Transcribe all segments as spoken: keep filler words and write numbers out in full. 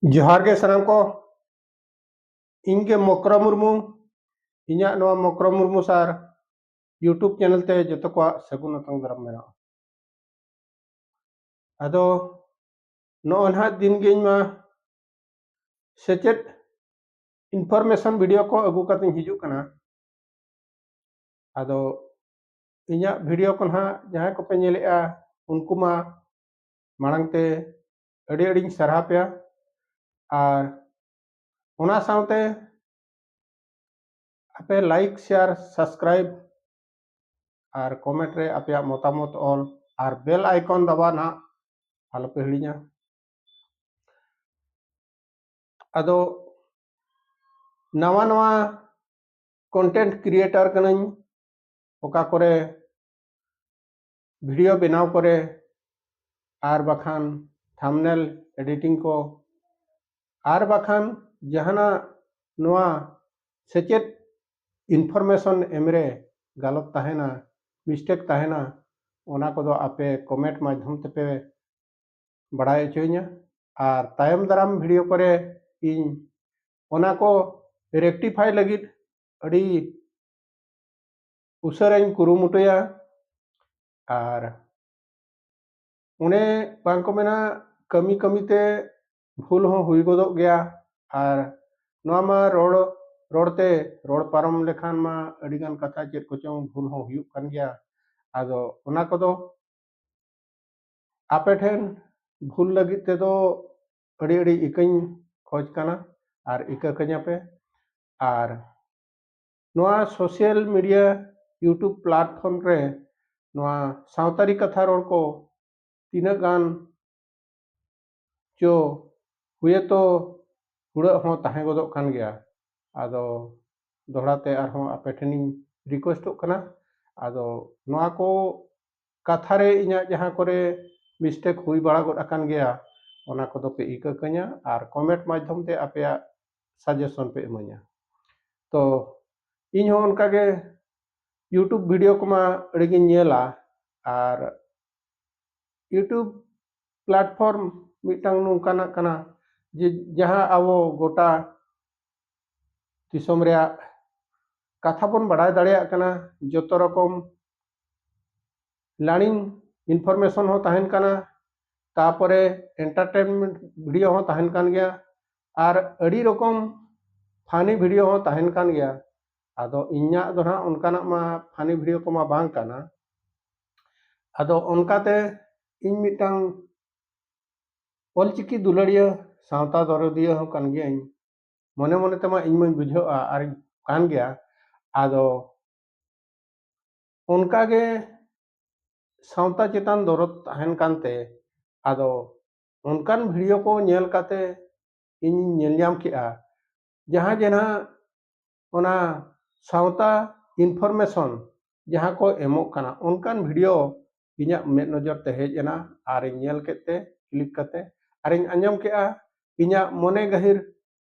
ᱡᱚᱦᱟᱨ ᱜᱮ ᱥᱟᱱᱟᱢ ᱠᱚ᱾ ᱤᱧ ᱜᱮ ᱢᱚᱠᱨᱚ ᱢᱩᱨᱢᱩ᱾ ᱤᱧᱟᱹᱜ ᱱᱚᱣᱟ ᱢᱚᱠᱨᱚ ᱢᱩᱨᱢᱩ ᱥᱟᱨ YouTube ᱪᱮᱱᱮᱞ ᱛᱮ ᱡᱚᱛᱚ ᱠᱚᱣᱟᱜ ᱥᱟᱹᱜᱩᱱ ᱟᱛᱟᱝ ᱫᱟᱨᱟᱢ ᱢᱮᱱᱟᱜᱼᱟ᱾ ᱟᱫᱚ ᱱᱚᱜᱼᱚᱭ ᱱᱟᱦᱟᱜ ᱫᱤᱱ ᱜᱮ ᱤᱧ ᱢᱟ ᱥᱮᱪᱮᱫ information video ᱠᱚ ᱟᱹᱜᱩ ᱠᱟᱛᱮᱧ ᱦᱤᱡᱩᱜ ᱠᱟᱱᱟ᱾ ᱟᱫᱚ ᱤᱧᱟᱹᱜ video ᱠᱚ ᱱᱟᱦᱟᱜ ᱡᱟᱦᱟᱸᱭ ᱠᱚᱯᱮ ᱧᱮᱞᱮᱜᱼᱟ, ᱩᱱᱠᱩ ᱢᱟ ᱢᱟᱲᱟᱝ ᱛᱮ ᱟᱹᱰᱤ ᱟᱹᱰᱤᱧ ᱥᱟᱨᱦᱟᱣ ᱯᱮᱭᱟ᱾ ᱟᱨ ᱚᱱᱟ ᱥᱟᱶᱛᱮ ᱟᱯᱮ like, share, subscribe ᱟᱨ comment ᱨᱮ ᱟᱯᱮᱭᱟᱜ ᱢᱚᱛᱟᱢᱚᱛ ᱚᱞ ᱟᱨ bell icon ᱫᱟᱵᱟᱣ ᱱᱟᱦᱟᱜ ᱟᱞᱚᱯᱮ ᱦᱤᱲᱤᱧᱟ᱾ ᱟᱫᱚ ᱱᱟᱣᱟ ᱱᱟᱣᱟ content creator ᱠᱟᱹᱱᱟᱹᱧ, ᱚᱠᱟ ᱠᱚᱨᱮ video ᱵᱮᱱᱟᱣ ᱠᱚᱨᱮ ᱟᱨ ᱵᱟᱠᱷᱟᱱ thumbnail editing ᱠᱚ ᱟᱨ ᱵᱟᱠᱷᱟᱱ ᱡᱟᱦᱟᱱᱟᱜ ᱱᱚᱣᱟ ᱥᱮᱪᱮᱫ information ᱮᱢ ᱨᱮ ᱜᱟᱞᱚᱛ ᱛᱟᱦᱮᱱᱟ, mistake ᱛᱟᱦᱮᱱᱟ, ᱚᱱᱟ ᱠᱚᱫᱚ ᱟᱯᱮ comment ᱢᱟᱫᱽᱫᱷᱚᱢ ᱛᱮᱯᱮ ᱵᱟᱲᱟᱭ ᱦᱚᱪᱚᱧᱟ᱾ ᱟᱨ ᱛᱟᱭᱚᱢ ᱫᱟᱨᱟᱢ video ᱠᱚᱨᱮ ᱤᱧ ᱚᱱᱟ ᱠᱚ rectify ᱞᱟᱹᱜᱤᱫ ᱟᱹᱰᱤ ᱩᱥᱟᱹᱨᱟᱧ ᱠᱩᱨᱩᱢᱩᱴᱩᱭᱟ᱾ ᱟᱨ ᱚᱱᱮ ᱵᱟᱝ ᱠᱚ ᱢᱮᱱᱟ, ᱠᱟᱹᱢᱤ ᱠᱟᱹᱢᱤᱛᱮ ᱵᱷᱩᱞ ᱦᱚᱸ ᱦᱩᱭ ᱜᱚᱫᱚᱜ ᱜᱮᱭᱟ᱾ ᱟᱨ ᱱᱚᱣᱟ ᱢᱟ ᱨᱚᱲ ᱨᱚᱲᱛᱮ ᱨᱚᱲ ᱯᱟᱨᱚᱢ ᱞᱮᱠᱷᱟᱱ ᱢᱟ ᱟᱹᱰᱤᱜᱟᱱ ᱠᱟᱛᱷᱟ ᱪᱮᱫ ᱠᱚᱪᱚᱝ ᱵᱷᱩᱞ ᱦᱚᱸ ᱦᱩᱭᱩᱜ ᱠᱟᱱ ᱜᱮᱭᱟ᱾ ᱟᱫᱚ ᱚᱱᱟ ᱠᱚᱫᱚ ᱟᱯᱮ ᱴᱷᱮᱱ ᱵᱷᱩᱞ ᱞᱟᱹᱜᱤᱫ ᱛᱮᱫᱚ ᱟᱹᱰᱤ ᱟᱹᱰᱤ ᱤᱠᱟᱹᱧ ᱠᱷᱚᱡᱽ ᱠᱟᱱᱟ ᱟᱨ ᱤᱠᱟᱹ ᱠᱟᱹᱧᱟᱯᱮ᱾ ᱟᱨ ᱱᱚᱣᱟ social media YouTube platform ᱨᱮ ᱱᱚᱣᱟ ᱥᱟᱶᱛᱟᱨᱤ ᱠᱟᱛᱷᱟ ᱨᱚᱲ ᱠᱚ ᱛᱤᱱᱟᱹᱜ ᱜᱟᱱ ᱪᱚ ᱦᱩᱭᱮᱛᱚ ᱦᱩᱲᱟᱹᱜ ᱦᱚᱸ ᱛᱟᱦᱮᱸ ᱜᱚᱫᱚᱜ ᱠᱟᱱ ᱜᱮᱭᱟ᱾ ᱟᱫᱚ ᱫᱚᱦᱲᱟ ᱛᱮ ᱟᱨᱦᱚᱸ ᱟᱯᱮ ᱴᱷᱮᱱᱤᱧ requestᱚᱜ ᱠᱟᱱᱟ᱾ ᱟᱫᱚ ᱱᱚᱣᱟ ᱠᱚ ᱠᱟᱛᱷᱟ ᱨᱮ ᱤᱧᱟᱹᱜ ᱡᱟᱦᱟᱸ ᱠᱚᱨᱮ mistake ᱦᱩᱭ ᱵᱟᱲᱟ ᱜᱚᱫ ᱟᱠᱟᱱ ᱜᱮᱭᱟ, ᱚᱱᱟ ᱠᱚᱫᱚ ᱯᱮ ᱤᱠᱟᱹ ᱠᱟᱹᱧᱟ ᱟᱨ comment ᱢᱟᱫᱽᱫᱷᱚᱢ ᱛᱮ ᱟᱯᱮᱭᱟᱜ suggestion ᱯᱮ ᱤᱢᱟᱹᱧᱟ᱾ ᱛᱚ ᱤᱧ ᱦᱚᱸ ᱚᱱᱠᱟ ᱜᱮ YouTube video ᱠᱚᱢᱟ ᱟᱹᱰᱤ ᱜᱤᱧ ᱧᱮᱞᱟ, ᱟᱨ YouTube platform ᱢᱤᱫᱴᱟᱝ ᱱᱚᱝᱠᱟᱱᱟᱜ ᱠᱟᱱᱟ ᱡᱮ ᱡᱟᱦᱟᱸ ᱟᱵᱚ ᱜᱚᱴᱟ ᱫᱤᱥᱚᱢ ᱨᱮᱭᱟᱜ ᱠᱟᱛᱷᱟ ᱵᱚᱱ ᱵᱟᱲᱟᱭ ᱫᱟᱲᱮᱭᱟᱜ ᱠᱟᱱᱟ, ᱡᱚᱛᱚ ᱨᱚᱠᱚᱢ learning information ᱦᱚᱸ ᱛᱟᱦᱮᱱ ᱠᱟᱱᱟ, ᱛᱟᱯᱚᱨᱮ entertainment video ᱦᱚᱸ ᱛᱟᱦᱮᱱ ᱠᱟᱱ ᱜᱮᱭᱟ, ᱟᱨ ᱟᱹᱰᱤ ᱨᱚᱠᱚᱢ funny video ᱦᱚᱸ ᱛᱟᱦᱮᱱ ᱠᱟᱱ ᱜᱮᱭᱟ᱾ ᱟᱫᱚ ᱤᱧᱟᱹᱜ ᱫᱚ ᱱᱟᱦᱟᱜ ᱚᱱᱠᱟᱱᱟᱜ ᱢᱟ funny video ᱠᱚᱢᱟ ᱵᱟᱝ ᱠᱟᱱᱟ᱾ ᱟᱫᱚ ᱚᱱᱠᱟᱛᱮ ᱤᱧ ᱢᱤᱫᱴᱟᱝ ᱚᱞᱪᱤᱠᱤ ᱫᱩᱞᱟᱹᱲᱤᱭᱟᱹ, ᱥᱟᱶᱛᱟ ᱫᱚᱨᱚᱫᱤᱭᱟᱹ ᱦᱚᱸ ᱠᱟᱱ ᱜᱤᱭᱟᱹᱧ᱾ ᱢᱚᱱᱮ ᱢᱚᱱᱮ ᱛᱮᱢᱟ ᱤᱧ ᱢᱟᱧ ᱵᱩᱡᱷᱟᱹᱣᱟ ᱟᱨ ᱠᱟᱱ ᱜᱮᱭᱟ᱾ ᱟᱫᱚ ᱚᱱᱠᱟᱜᱮ ᱥᱟᱶᱛᱟ ᱪᱮᱛᱟᱱ ᱫᱚᱨᱚᱫ ᱛᱟᱦᱮᱱ ᱠᱟᱱᱛᱮ, ᱟᱫᱚ ᱚᱱᱠᱟᱱ video ᱠᱚ ᱧᱮᱞ ᱠᱟᱛᱮ ᱤᱧᱤᱧ ᱧᱮᱞ ᱧᱟᱢ ᱠᱮᱜᱼᱟ, ᱡᱟᱦᱟᱸ ᱡᱮ ᱱᱟᱦᱟᱜ ᱚᱱᱟ ᱥᱟᱶᱛᱟ information ᱡᱟᱦᱟᱸ ᱠᱚ ᱮᱢᱚᱜ ᱠᱟᱱᱟ, ᱚᱱᱠᱟᱱ video ᱤᱧᱟᱹᱜ ᱢᱮᱫ ᱱᱚᱡᱚᱨ ᱛᱮ ᱦᱮᱡ ᱮᱱᱟ, ᱟᱨᱤᱧ ᱧᱮᱞ ᱠᱮᱫ ᱛᱮ, click ᱠᱟᱛᱮ, ᱟᱨᱤᱧ ᱟᱸᱡᱚᱢ ᱠᱮᱜᱼᱟ, ᱤᱧᱟᱹᱜ ᱢᱚᱱᱮ ᱜᱟᱹᱦᱤᱨ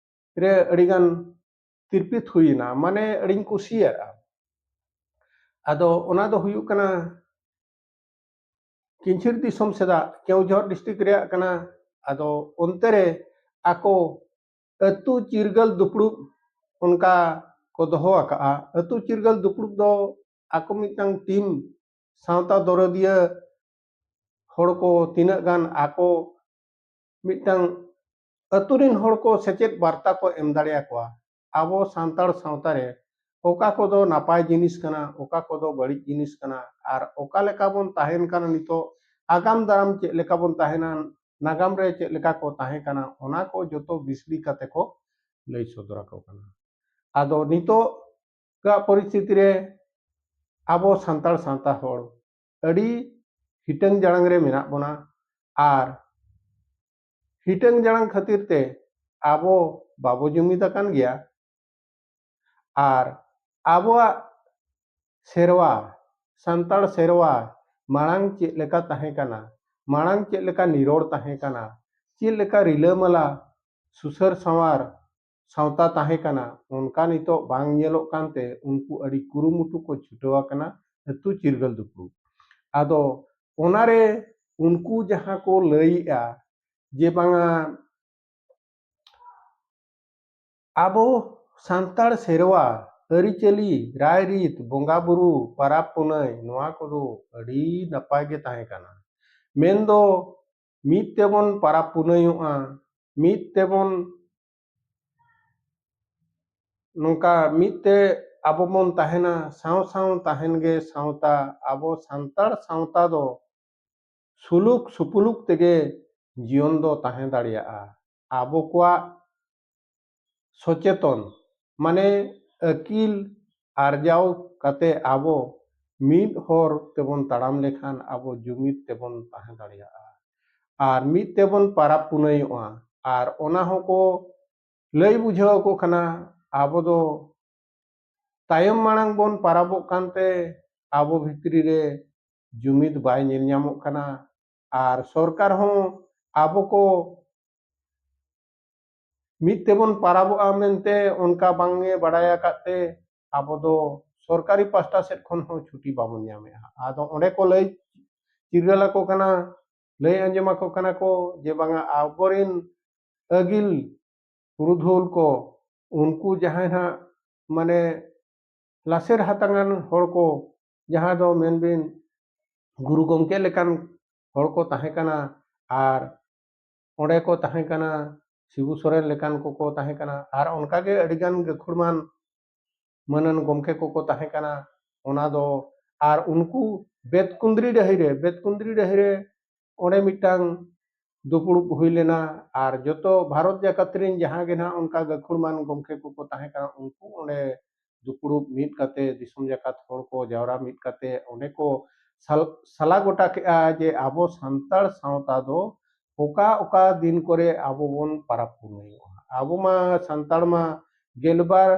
ᱨᱮ ᱟᱹᱰᱤᱜᱟᱱ ᱛᱤᱨᱯᱤᱛ ᱦᱩᱭᱮᱱᱟ, ᱢᱟᱱᱮ ᱟᱹᱰᱤᱧ ᱠᱩᱥᱤᱭᱟᱜᱼᱟ᱾ ᱟᱫᱚ ᱚᱱᱟ ᱫᱚ ᱦᱩᱭᱩᱜ ᱠᱟᱱᱟ ᱠᱤᱧᱪᱷᱤᱨ ᱫᱤᱥᱚᱢ ᱥᱮᱫᱟᱜ ᱠᱮᱣᱡᱷᱚᱨ district ᱨᱮᱭᱟᱜ ᱠᱟᱱᱟ᱾ ᱟᱫᱚ ᱚᱱᱛᱮ ᱨᱮ ᱟᱠᱚ ᱟᱹᱛᱩ ᱪᱤᱨᱜᱟᱹᱞ ᱫᱩᱯᱲᱩᱵ ᱚᱱᱠᱟ ᱠᱚ ᱫᱚᱦᱚ ᱟᱠᱟᱜᱼᱟ᱾ ᱟᱹᱛᱩ ᱪᱤᱨᱜᱟᱹᱞ ᱫᱩᱯᱲᱩᱵ ᱫᱚ ᱟᱠᱚ ᱢᱤᱫᱴᱟᱝ team, ᱥᱟᱶᱛᱟ ᱫᱚᱨᱚᱫᱤᱭᱟᱹ ᱦᱚᱲ ᱠᱚ ᱛᱤᱱᱟᱹᱜ ᱜᱟᱱ ᱟᱠᱚ ᱢᱤᱫᱴᱟᱝ ᱟᱹᱛᱩ ᱨᱤᱱ ᱦᱚᱲ ᱠᱚ ᱥᱮᱪᱮᱫ ᱵᱟᱨᱛᱟ ᱠᱚ ᱮᱢ ᱫᱟᱲᱮᱭᱟᱠᱚᱣᱟ᱾ ᱟᱵᱚ ᱥᱟᱱᱛᱟᱲ ᱥᱟᱶᱛᱟ ᱨᱮ ᱚᱠᱟ ᱠᱚᱫᱚ ᱱᱟᱯᱟᱭ ᱡᱤᱱᱤᱥ ᱠᱟᱱᱟ, ᱚᱠᱟ ᱠᱚᱫᱚ ᱵᱟᱹᱲᱤᱡ ᱡᱤᱱᱤᱥ ᱠᱟᱱᱟ, ᱟᱨ ᱚᱠᱟ ᱞᱮᱠᱟ ᱵᱚᱱ ᱛᱟᱦᱮᱱ ᱠᱟᱱᱟ ᱱᱤᱛᱚᱜ, ᱟᱜᱟᱢ ᱫᱟᱨᱟᱢ ᱪᱮᱫ ᱞᱮᱠᱟ ᱵᱚᱱ ᱛᱟᱦᱮᱱᱟ, ᱱᱟᱜᱟᱢ ᱨᱮ ᱪᱮᱫ ᱞᱮᱠᱟ ᱠᱚ ᱛᱟᱦᱮᱸ ᱠᱟᱱᱟ, ᱚᱱᱟ ᱠᱚ ᱡᱚᱛᱚ ᱵᱤᱥᱲᱤ ᱠᱟᱛᱮ ᱠᱚ ᱞᱟᱹᱭ ᱥᱚᱫᱚᱨ ᱟᱠᱚ ᱠᱟᱱᱟ᱾ ᱟᱫᱚ ᱱᱤᱛᱚᱜᱟᱜ ᱯᱚᱨᱤᱥᱛᱷᱤᱛᱤ ᱨᱮ ᱟᱵᱚ ᱥᱟᱱᱛᱟᱲ ᱥᱟᱶᱛᱟ ᱦᱚᱲ ᱟᱹᱰᱤ ᱦᱤᱴᱟᱹᱝ ᱡᱟᱲᱟᱝ ᱨᱮ ᱢᱮᱱᱟᱜ ᱵᱚᱱᱟ, ᱟᱨ ᱦᱤᱴᱟᱹᱝ ᱡᱟᱲᱟᱝ ᱠᱷᱟᱹᱛᱤᱨ ᱛᱮ ᱟᱵᱚ ᱵᱟᱵᱚ ᱡᱩᱢᱤᱫ ᱟᱠᱟᱱ ᱜᱮᱭᱟ᱾ ᱟᱨ ᱟᱵᱚᱣᱟᱜ ᱥᱮᱨᱣᱟ, ᱥᱟᱱᱛᱟᱲ ᱥᱮᱨᱣᱟ ᱢᱟᱲᱟᱝ ᱪᱮᱫ ᱞᱮᱠᱟ ᱛᱟᱦᱮᱸ ᱠᱟᱱᱟ, ᱢᱟᱲᱟᱝ ᱪᱮᱫ ᱞᱮᱠᱟ ᱱᱤᱨᱚᱲ ᱛᱟᱦᱮᱸ ᱠᱟᱱᱟ, ᱪᱮᱫ ᱞᱮᱠᱟ ᱨᱤᱞᱟᱹᱢᱟᱞᱟ ᱥᱩᱥᱟᱹᱨ ᱥᱟᱶᱟᱨ ᱥᱟᱶᱛᱟ ᱛᱟᱦᱮᱸ ᱠᱟᱱᱟ, ᱚᱱᱠᱟ ᱱᱤᱛᱚᱜ ᱵᱟᱝ ᱧᱮᱞᱚᱜ ᱠᱟᱱᱛᱮ ᱩᱱᱠᱩ ᱟᱹᱰᱤ ᱠᱩᱨᱩᱢᱩᱴᱩ ᱠᱚ ᱪᱷᱩᱴᱟᱹᱣ ᱟᱠᱟᱱᱟ ᱟᱹᱛᱩ ᱪᱤᱨᱜᱟᱹᱞ ᱫᱩᱯᱲᱩᱵ᱾ ᱟᱫᱚ ᱚᱱᱟᱨᱮ ᱩᱱᱠᱩ ᱡᱟᱦᱟᱸ ᱠᱚ ᱞᱟᱹᱭᱮᱜᱼᱟ ᱡᱮ ᱵᱟᱝᱟ ᱟᱵᱚ ᱥᱟᱱᱛᱟᱲ ᱥᱮᱨᱣᱟ, ᱟᱹᱨᱤᱪᱟᱹᱞᱤ, ᱨᱟᱭᱨᱤᱛ, ᱵᱚᱸᱜᱟ ᱵᱩᱨᱩ, ᱯᱟᱨᱟᱵᱽ ᱯᱩᱱᱟᱹᱭ, ᱱᱚᱣᱟ ᱠᱚᱫᱚ ᱟᱹᱰᱤ ᱱᱟᱯᱟᱭ ᱜᱮ ᱛᱟᱦᱮᱸ ᱠᱟᱱᱟ᱾ ᱢᱮᱱᱫᱚ ᱢᱤᱫ ᱛᱮᱵᱚᱱ ᱯᱟᱨᱟᱵᱽ ᱯᱩᱱᱟᱹᱭᱚᱜᱼᱟ, ᱢᱤᱫ ᱛᱮᱵᱚᱱ ᱱᱚᱝᱠᱟ ᱢᱤᱫ ᱛᱮ ᱟᱵᱚ ᱵᱚᱱ ᱛᱟᱦᱮᱱᱟ, ᱥᱟᱶ ᱥᱟᱶ ᱛᱟᱦᱮᱱ ᱜᱮ ᱥᱟᱶᱛᱟ᱾ ᱟᱵᱚ ᱥᱟᱱᱛᱟᱲ ᱥᱟᱶᱛᱟ ᱫᱚ ᱥᱩᱞᱩᱠ ᱥᱩᱯᱩᱞᱩᱠ ᱛᱮᱜᱮ ᱡᱤᱭᱚᱱ ᱫᱚ ᱛᱟᱦᱮᱸ ᱫᱟᱲᱮᱭᱟᱜᱼᱟ᱾ ᱟᱵᱚ ᱠᱚᱣᱟᱜ ᱥᱚᱪᱮᱛᱚᱱ, ᱢᱟᱱᱮ ᱟᱹᱠᱤᱞ ᱟᱨᱡᱟᱣ ᱠᱟᱛᱮ ᱟᱵᱚ ᱢᱤᱫ ᱦᱚᱨ ᱛᱮᱵᱚᱱ ᱛᱟᱲᱟᱢ ᱞᱮᱠᱷᱟᱱ ᱟᱵᱚ ᱡᱩᱢᱤᱫ ᱛᱮᱵᱚᱱ ᱛᱟᱦᱮᱸ ᱫᱟᱲᱮᱭᱟᱜᱼᱟ᱾ ᱟᱨ ᱢᱤᱫ ᱛᱮᱵᱚᱱ ᱯᱟᱨᱟᱵᱽ ᱯᱩᱱᱟᱹᱭᱚᱜᱼᱟ᱾ ᱟᱨ ᱚᱱᱟ ᱦᱚᱸᱠᱚ ᱞᱟᱹᱭ ᱵᱩᱡᱷᱟᱹᱣ ᱟᱠᱚ ᱠᱟᱱᱟ᱾ ᱟᱵᱚ ᱫᱚ ᱛᱟᱭᱚᱢ ᱢᱟᱲᱟᱝ ᱵᱚᱱ ᱯᱟᱨᱟᱵᱚᱜ ᱠᱟᱱᱛᱮ ᱟᱵᱚ ᱵᱷᱤᱛᱨᱤ ᱨᱮ ᱡᱩᱢᱤᱫ ᱵᱟᱭ ᱧᱮᱞ ᱧᱟᱢᱚᱜ ᱠᱟᱱᱟ᱾ ᱟᱨ ᱥᱚᱨᱠᱟᱨ ᱦᱚᱸ ᱟᱵᱚ ᱠᱚ ᱢᱤᱫ ᱛᱮᱵᱚᱱ ᱯᱟᱨᱟᱵᱚᱜᱼᱟ ᱢᱮᱱᱛᱮ ᱚᱱᱠᱟ ᱵᱟᱝ ᱮ ᱵᱟᱲᱟᱭ ᱟᱠᱟᱫ ᱛᱮ ᱟᱵᱚ ᱫᱚ ᱥᱚᱨᱠᱟᱨᱤ ᱯᱟᱥᱴᱟ ᱥᱮᱫ ᱠᱷᱚᱱ ᱦᱚᱸ ᱪᱷᱩᱴᱤ ᱵᱟᱵᱚᱱ ᱧᱟᱢᱮᱜᱼᱟ᱾ ᱟᱫᱚ ᱚᱸᱰᱮ ᱠᱚ ᱞᱟᱹᱭ ᱪᱤᱨᱜᱟᱹᱞ ᱟᱠᱚ ᱠᱟᱱᱟ, ᱞᱟᱹᱭ ᱟᱸᱡᱚᱢ ᱟᱠᱚ ᱠᱟᱱᱟ ᱠᱚ ᱡᱮ ᱵᱟᱝᱟ ᱟᱵᱚᱨᱮᱱ ᱟᱹᱜᱤᱞ ᱯᱩᱨᱩᱫᱷᱩᱞ ᱠᱚ, ᱩᱱᱠᱩ ᱡᱟᱦᱟᱸᱭ ᱦᱟᱸᱜ ᱢᱟᱱᱮ ᱞᱟᱥᱮᱨ ᱦᱟᱛᱟᱝᱟᱱ ᱦᱚᱲ ᱠᱚ, ᱡᱟᱦᱟᱸ ᱫᱚ ᱢᱮᱱ ᱵᱤᱱ ᱜᱩᱨᱩ ᱜᱚᱢᱠᱮ ᱞᱮᱠᱟᱱ ᱦᱚᱲ ᱠᱚ ᱛᱟᱦᱮᱸ ᱠᱟᱱᱟ, ᱟᱨ ᱚᱸᱰᱮ ᱠᱚ ᱛᱟᱦᱮᱸ ᱠᱟᱱᱟ ᱥᱤᱵᱩ ᱥᱚᱨᱮᱱ ᱞᱮᱠᱟᱱ ᱠᱚᱠᱚ ᱛᱟᱦᱮᱸ ᱠᱟᱱᱟ, ᱟᱨ ᱚᱱᱠᱟᱜᱮ ᱟᱹᱰᱤᱜᱟᱱ ᱜᱟᱹᱠᱷᱩᱲᱢᱟᱱ ᱢᱟᱹᱱᱟᱱ ᱜᱚᱢᱠᱮ ᱠᱚᱠᱚ ᱛᱟᱦᱮᱸ ᱠᱟᱱᱟ᱾ ᱚᱱᱟ ᱫᱚ ᱟᱨ ᱩᱱᱠᱩ ᱵᱮᱛᱠᱩᱸᱫᱽᱨᱤ ᱰᱟᱹᱦᱤ ᱨᱮ, ᱵᱮᱛᱠᱩᱸᱫᱽᱨᱤ ᱰᱟᱹᱦᱤ ᱨᱮ ᱚᱸᱰᱮ ᱢᱤᱫᱴᱟᱝ ᱫᱩᱯᱲᱩᱵ ᱦᱩᱭ ᱞᱮᱱᱟ᱾ ᱟᱨ ᱡᱚᱛᱚ ᱵᱷᱟᱨᱚᱛ ᱡᱟᱠᱟᱛ ᱨᱮᱱ ᱡᱟᱦᱟᱸ ᱜᱮ ᱱᱟᱦᱟᱜ ᱚᱱᱠᱟ ᱜᱟᱹᱠᱷᱩᱲᱢᱟᱱ ᱜᱚᱢᱠᱮ ᱠᱚᱠᱚ ᱛᱟᱦᱮᱸ ᱠᱟᱱᱟ, ᱩᱱᱠᱩ ᱚᱸᱰᱮ ᱫᱩᱯᱲᱩᱵ ᱢᱤᱫ ᱠᱟᱛᱮ, ᱫᱤᱥᱚᱢ ᱡᱟᱠᱟᱛ ᱦᱚᱲ ᱠᱚ ᱡᱟᱣᱨᱟ ᱢᱤᱫ ᱠᱟᱛᱮ ᱚᱸᱰᱮ ᱠᱚ ᱥᱟᱞ-, ᱥᱟᱞᱟ ᱜᱚᱴᱟ ᱠᱮᱜᱼᱟ ᱡᱮ ᱟᱵᱚ ᱥᱟᱱᱛᱟᱲ ᱥᱟᱶᱛᱟ ᱫᱚ ᱚᱠᱟ ᱚᱠᱟ ᱫᱤᱱ ᱠᱚᱨᱮ ᱟᱵᱚ ᱵᱚᱱ ᱯᱟᱨᱟᱵᱽ ᱯᱩᱱᱟᱹᱭᱚᱜᱼᱟ᱾ ᱟᱵᱚ ᱢᱟ ᱥᱟᱱᱛᱟᱲ ᱢᱟ ᱜᱮᱞᱵᱟᱨ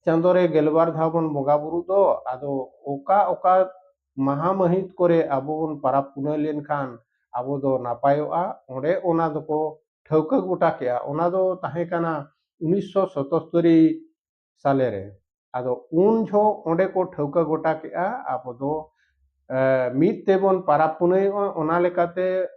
ᱪᱟᱸᱫᱳ ᱨᱮ ᱜᱮᱞᱵᱟᱨ ᱫᱷᱟᱣ ᱵᱚᱱ ᱵᱚᱸᱜᱟ ᱵᱩᱨᱩᱜ ᱫᱚ, ᱟᱫᱚ ᱚᱠᱟ ᱚᱠᱟ ᱢᱟᱦᱟ ᱢᱟᱹᱦᱤᱛ ᱠᱚᱨᱮ ᱟᱵᱚ ᱵᱚᱱ ᱯᱟᱨᱟᱵᱽ ᱯᱩᱱᱟᱹᱭ ᱞᱮᱱᱠᱷᱟᱱ ᱟᱵᱚ ᱫᱚ ᱱᱟᱯᱟᱭᱚᱜᱼᱟ, ᱚᱸᱰᱮ ᱚᱱᱟ ᱫᱚᱠᱚ ᱴᱷᱟᱹᱣᱠᱟᱹ ᱜᱚᱴᱟ ᱠᱮᱜᱼᱟ᱾ ᱚᱱᱟ ᱫᱚ ᱛᱟᱦᱮᱸ ᱠᱟᱱᱟ ᱩᱱᱤᱥᱥᱚ ᱥᱚᱛᱚᱥᱛᱚᱨᱤ ᱥᱟᱞᱮ ᱨᱮ᱾ ᱟᱫᱚ ᱩᱱ ᱡᱚᱦᱚᱜ ᱚᱸᱰᱮ ᱠᱚ ᱴᱷᱟᱹᱣᱠᱟᱹ ᱜᱚᱴᱟ ᱠᱮᱜᱼᱟ, ᱟᱵᱚ ᱫᱚ, ᱮ, ᱢᱤᱫ ᱛᱮᱵᱚᱱ ᱯᱟᱨᱟᱵᱽ ᱯᱩᱱᱟᱹᱭᱚᱜᱼᱟ᱾ ᱚᱱᱟ ᱞᱮᱠᱟᱛᱮ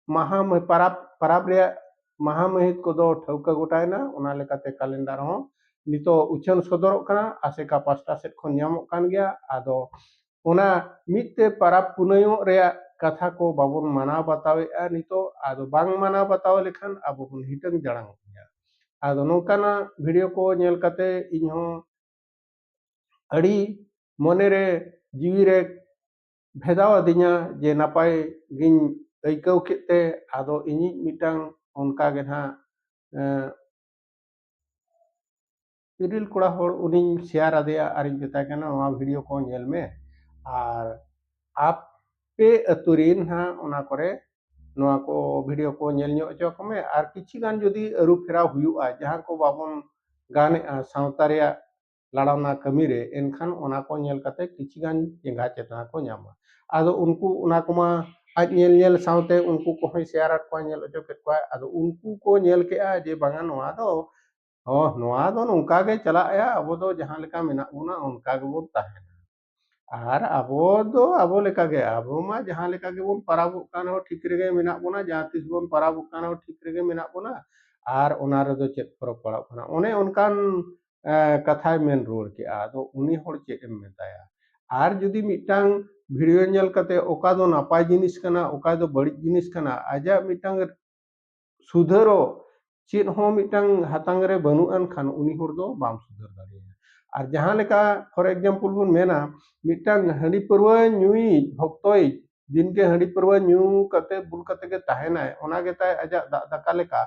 ᱢᱟᱦᱟ ᱢᱟᱹ-, ᱯᱟᱨᱟᱵᱽ, ᱯᱟᱨᱟᱵᱽ ᱨᱮᱭᱟᱜ ᱢᱟᱦᱟ ᱢᱟᱹᱦᱤᱛ ᱠᱚᱫᱚ ᱴᱷᱟᱹᱣᱠᱟᱹ ᱜᱚᱴᱟᱭᱮᱱᱟ᱾ ᱚᱱᱟ ᱞᱮᱠᱟᱛᱮ ᱠᱟᱞᱮᱱᱰᱟᱨ ᱦᱚᱸ ᱱᱤᱛᱚᱜ ᱩᱪᱷᱟᱹᱱ ᱥᱚᱫᱚᱨᱚᱜ ᱠᱟᱱᱟ, ᱟᱥᱮᱠᱟ ᱯᱟᱥᱴᱟ ᱥᱮᱫ ᱠᱷᱚᱱ ᱧᱟᱢᱚᱜ ᱠᱟᱱ ᱜᱮᱭᱟ᱾ ᱟᱫᱚ ᱚᱱᱟ ᱢᱤᱫ ᱛᱮ ᱯᱟᱨᱟᱵᱽ ᱯᱩᱱᱟᱹᱭᱚᱜ ᱨᱮᱭᱟᱜ ᱠᱟᱛᱷᱟ ᱠᱚ ᱵᱟᱵᱚᱱ ᱢᱟᱱᱟᱣ ᱵᱟᱛᱟᱣᱮᱫᱼᱟ ᱱᱤᱛᱚᱜ᱾ ᱟᱫᱚ ᱵᱟᱝ ᱢᱟᱱᱟᱣ ᱵᱟᱛᱟᱣ ᱞᱮᱠᱷᱟᱱ ᱟᱵᱚ ᱵᱚᱱ ᱦᱤᱴᱟᱹᱝ ᱡᱟᱲᱟᱝᱚᱜ ᱜᱮᱭᱟ᱾ ᱟᱫᱚ ᱱᱚᱝᱠᱟᱱᱟᱜ ᱵᱷᱤᱰᱤᱭᱳ ᱠᱚ ᱧᱮᱞ ᱠᱟᱛᱮ ᱤᱧ ᱦᱚᱸ ᱟᱹᱰᱤ ᱢᱚᱱᱮᱨᱮ ᱡᱤᱣᱤᱨᱮ ᱵᱷᱮᱫᱟᱣ ᱟᱹᱫᱤᱧᱟ ᱡᱮ ᱱᱟᱯᱟᱭ ᱜᱤᱧ ᱟᱹᱭᱠᱟᱹᱣ ᱠᱮᱫ ᱛᱮ᱾ ᱟᱫᱚ ᱤᱧᱤᱡ ᱢᱤᱫᱴᱟᱝ ᱚᱱᱠᱟ ᱜᱮ ᱱᱟᱦᱟᱜ ᱤᱨᱤᱞ ᱠᱚᱲᱟ ᱦᱚᱲ, ᱩᱱᱤᱧ ᱥᱮᱭᱟᱨ ᱟᱫᱮᱭᱟ ᱟᱨᱤᱧ ᱢᱮᱛᱟᱭ ᱠᱟᱱᱟ, ᱱᱚᱣᱟ ᱵᱷᱤᱰᱤᱭᱳ ᱠᱚ ᱧᱮᱞ ᱢᱮ, ᱟᱨ ᱟᱯᱮ ᱟᱹᱛᱩ ᱨᱤᱱ ᱦᱟᱸᱜ ᱚᱱᱟ ᱠᱚᱨᱮ ᱱᱚᱣᱟ ᱠᱚ ᱵᱷᱤᱰᱤᱭᱳ ᱠᱚ ᱧᱮᱞ ᱧᱚᱜ ᱦᱚᱪᱚ ᱠᱚᱢᱮ᱾ ᱟᱨ ᱠᱤᱪᱷᱤ ᱜᱟᱱ ᱡᱩᱫᱤ ᱟᱹᱨᱩ ᱯᱷᱮᱨᱟᱣ ᱦᱩᱭᱩᱜᱼᱟ, ᱡᱟᱦᱟᱸ ᱠᱚ ᱵᱟᱵᱚᱱ ᱜᱟᱱᱮᱜᱼᱟ ᱥᱟᱶᱛᱟ ᱨᱮᱭᱟᱜ ᱞᱟᱲᱟᱣᱱᱟ ᱠᱟᱹᱢᱤ ᱨᱮ, ᱮᱱᱠᱷᱟᱱ ᱚᱱᱟ ᱠᱚ ᱧᱮᱞ ᱠᱟᱛᱮ ᱠᱤᱪᱷᱤ ᱜᱟᱱ ᱪᱮᱸᱜᱷᱟ ᱪᱮᱛᱱᱟ ᱠᱚ ᱧᱟᱢᱟ᱾ ᱟᱫᱚ ᱩᱱᱠᱩ ᱚᱱᱟ ᱠᱚᱢᱟ ᱟᱡ ᱧᱮᱞ ᱧᱮᱞ ᱥᱟᱶᱛᱮ ᱩᱱᱠᱩ ᱠᱚᱦᱚᱸᱭ ᱥᱮᱭᱟᱨ ᱟᱫ ᱠᱚᱣᱟ, ᱧᱮᱞ ᱦᱚᱪᱚ ᱠᱮᱫ ᱠᱚᱣᱟ᱾ ᱟᱫᱚ ᱩᱱᱠᱩ ᱠᱚ ᱧᱮᱞ ᱠᱮᱜᱼᱟ ᱡᱮ ᱵᱟᱝᱟ, ᱱᱚᱣᱟ ᱫᱚ, ᱦᱚᱸ, ᱱᱚᱣᱟ ᱫᱚ ᱱᱚᱝᱠᱟ ᱜᱮ ᱪᱟᱞᱟᱜᱼᱟ, ᱟᱵᱚ ᱫᱚ ᱡᱟᱦᱟᱸ ᱞᱮᱠᱟ ᱢᱮᱱᱟᱜ ᱵᱚᱱᱟ ᱚᱱᱠᱟ ᱜᱮᱵᱚᱱ ᱛᱟᱦᱮᱱᱟ᱾ ᱟᱨ ᱟᱵᱚ ᱫᱚ ᱟᱵᱚ ᱞᱮᱠᱟ ᱜᱮ, ᱟᱵᱚ ᱢᱟ ᱡᱟᱦᱟᱸ ᱞᱮᱠᱟ ᱜᱮᱵᱚᱱ ᱯᱟᱨᱟᱵᱚᱜ ᱠᱟᱱ ᱨᱮᱦᱚᱸ ᱴᱷᱤᱠ ᱨᱮᱜᱮ ᱢᱮᱱᱟᱜ ᱵᱚᱱᱟ, ᱡᱟᱦᱟᱸ ᱛᱤᱥ ᱵᱚᱱ ᱯᱟᱨᱟᱵᱚᱜ ᱠᱟᱱ ᱨᱮᱦᱚᱸ ᱴᱷᱤᱠ ᱨᱮᱜᱮ ᱢᱮᱱᱟᱜ ᱵᱚᱱᱟ᱾ ᱟᱨ ᱚᱱᱟ ᱨᱮᱫᱚ ᱪᱮᱫ ᱯᱷᱚᱨᱚᱠ ᱯᱟᱲᱟᱜ ᱠᱟᱱᱟ? ᱚᱱᱮ ᱚᱱᱠᱟᱱ ᱮ, ᱠᱟᱛᱷᱟᱭ ᱢᱮᱱ ᱨᱩᱣᱟᱹᱲ ᱠᱮᱜᱼᱟ᱾ ᱟᱫᱚ ᱩᱱᱤ ᱦᱚᱲ ᱪᱮᱫ ᱮᱢ ᱢᱮᱛᱟᱭᱟ? ᱟᱨ ᱡᱩᱫᱤ ᱢᱤᱫᱴᱟᱝ ᱵᱷᱤᱰᱤᱭᱳ ᱧᱮᱞ ᱠᱟᱛᱮ ᱚᱠᱟ ᱫᱚ ᱱᱟᱯᱟᱭ ᱡᱤᱱᱤᱥ ᱠᱟᱱᱟ, ᱚᱠᱟ ᱫᱚ ᱵᱟᱹᱲᱤᱡ ᱡᱤᱱᱤᱥ ᱠᱟᱱᱟ, ᱟᱡᱟᱜ ᱢᱤᱫᱴᱟᱝ ᱥᱩᱫᱷᱟᱹᱨᱚᱜ ᱪᱮᱫ ᱦᱚᱸ ᱢᱤᱫᱴᱟᱝ ᱦᱟᱛᱟᱝ ᱨᱮ ᱵᱟᱹᱱᱩᱜ ᱟᱱ ᱠᱷᱟᱱ, ᱩᱱᱤ ᱦᱚᱲ ᱫᱚ ᱵᱟᱢ ᱥᱩᱫᱷᱟᱹᱨ ᱫᱟᱲᱮᱭᱟᱭᱟ᱾ ᱟᱨ ᱡᱟᱦᱟᱸ ᱞᱮᱠᱟ, ᱯᱷᱚᱨ ᱮᱠᱡᱟᱢᱯᱚᱞ ᱵᱚᱱ ᱢᱮᱱᱟ, ᱢᱤᱫᱴᱟᱝ ᱦᱟᱺᱰᱤ ᱯᱟᱹᱨᱣᱟᱹ ᱧᱩᱭᱤᱡ ᱵᱷᱚᱠᱛᱚᱭᱤᱡ ᱫᱤᱱᱜᱮ ᱦᱟᱺᱰᱤ ᱯᱟᱹᱨᱣᱟᱹ ᱧᱩ ᱠᱟᱛᱮ ᱵᱩᱞ ᱠᱟᱛᱮ ᱜᱮ ᱛᱟᱦᱮᱱᱟᱭ, ᱚᱱᱟ ᱜᱮ ᱛᱟᱭ ᱟᱡᱟᱜ ᱫᱟᱜ ᱫᱟᱠᱟ ᱞᱮᱠᱟ,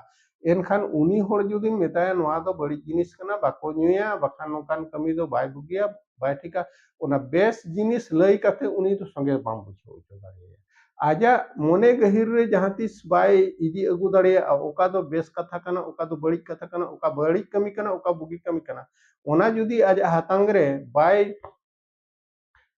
ᱮᱱᱠᱷᱟᱱ ᱩᱱᱤ ᱦᱚᱲ ᱡᱩᱫᱤᱢ ᱢᱮᱛᱟᱭᱟ ᱱᱚᱣᱟ ᱫᱚ ᱵᱟᱹᱲᱤᱡ ᱡᱤᱱᱤᱥ ᱠᱟᱱᱟ, ᱵᱟᱠᱚ ᱧᱩᱭᱟ, ᱵᱟᱠᱷᱟᱱ ᱱᱚᱝᱠᱟᱱ ᱠᱟᱹᱢᱤ ᱫᱚ ᱵᱟᱭ ᱵᱩᱜᱤᱭᱟ, ᱵᱟᱭ ᱴᱷᱤᱠᱟ, ᱚᱱᱟ ᱵᱮᱥ ᱡᱤᱱᱤᱥ ᱞᱟᱹᱭ ᱠᱟᱛᱮ ᱩᱱᱤ ᱫᱚ ᱥᱚᱸᱜᱮ ᱵᱟᱢ ᱵᱩᱡᱷᱟᱹᱣ ᱦᱚᱪᱚ ᱫᱟᱲᱮᱭᱟᱭᱟ᱾ ᱟᱡᱟᱜ ᱢᱚᱱᱮ ᱜᱟᱹᱦᱤᱨ ᱨᱮ ᱡᱟᱦᱟᱸ ᱛᱤᱥ ᱵᱟᱭ ᱤᱫᱤ ᱟᱹᱜᱩ ᱫᱟᱲᱮᱭᱟᱜᱼᱟ, ᱚᱠᱟ ᱫᱚ ᱵᱮᱥ ᱠᱟᱛᱷᱟ ᱠᱟᱱᱟ, ᱚᱠᱟ ᱫᱚ ᱵᱟᱹᱲᱤᱡ ᱠᱟᱛᱷᱟ ᱠᱟᱱᱟ, ᱚᱠᱟ ᱵᱟᱹᱲᱤᱡ ᱠᱟᱹᱢᱤ ᱠᱟᱱᱟ, ᱚᱠᱟ ᱵᱩᱜᱤ ᱠᱟᱹᱢᱤ ᱠᱟᱱᱟ, ᱚᱱᱟ ᱡᱩᱫᱤ ᱟᱡᱟᱜ ᱦᱟᱛᱟᱝ ᱨᱮ ᱵᱟᱭ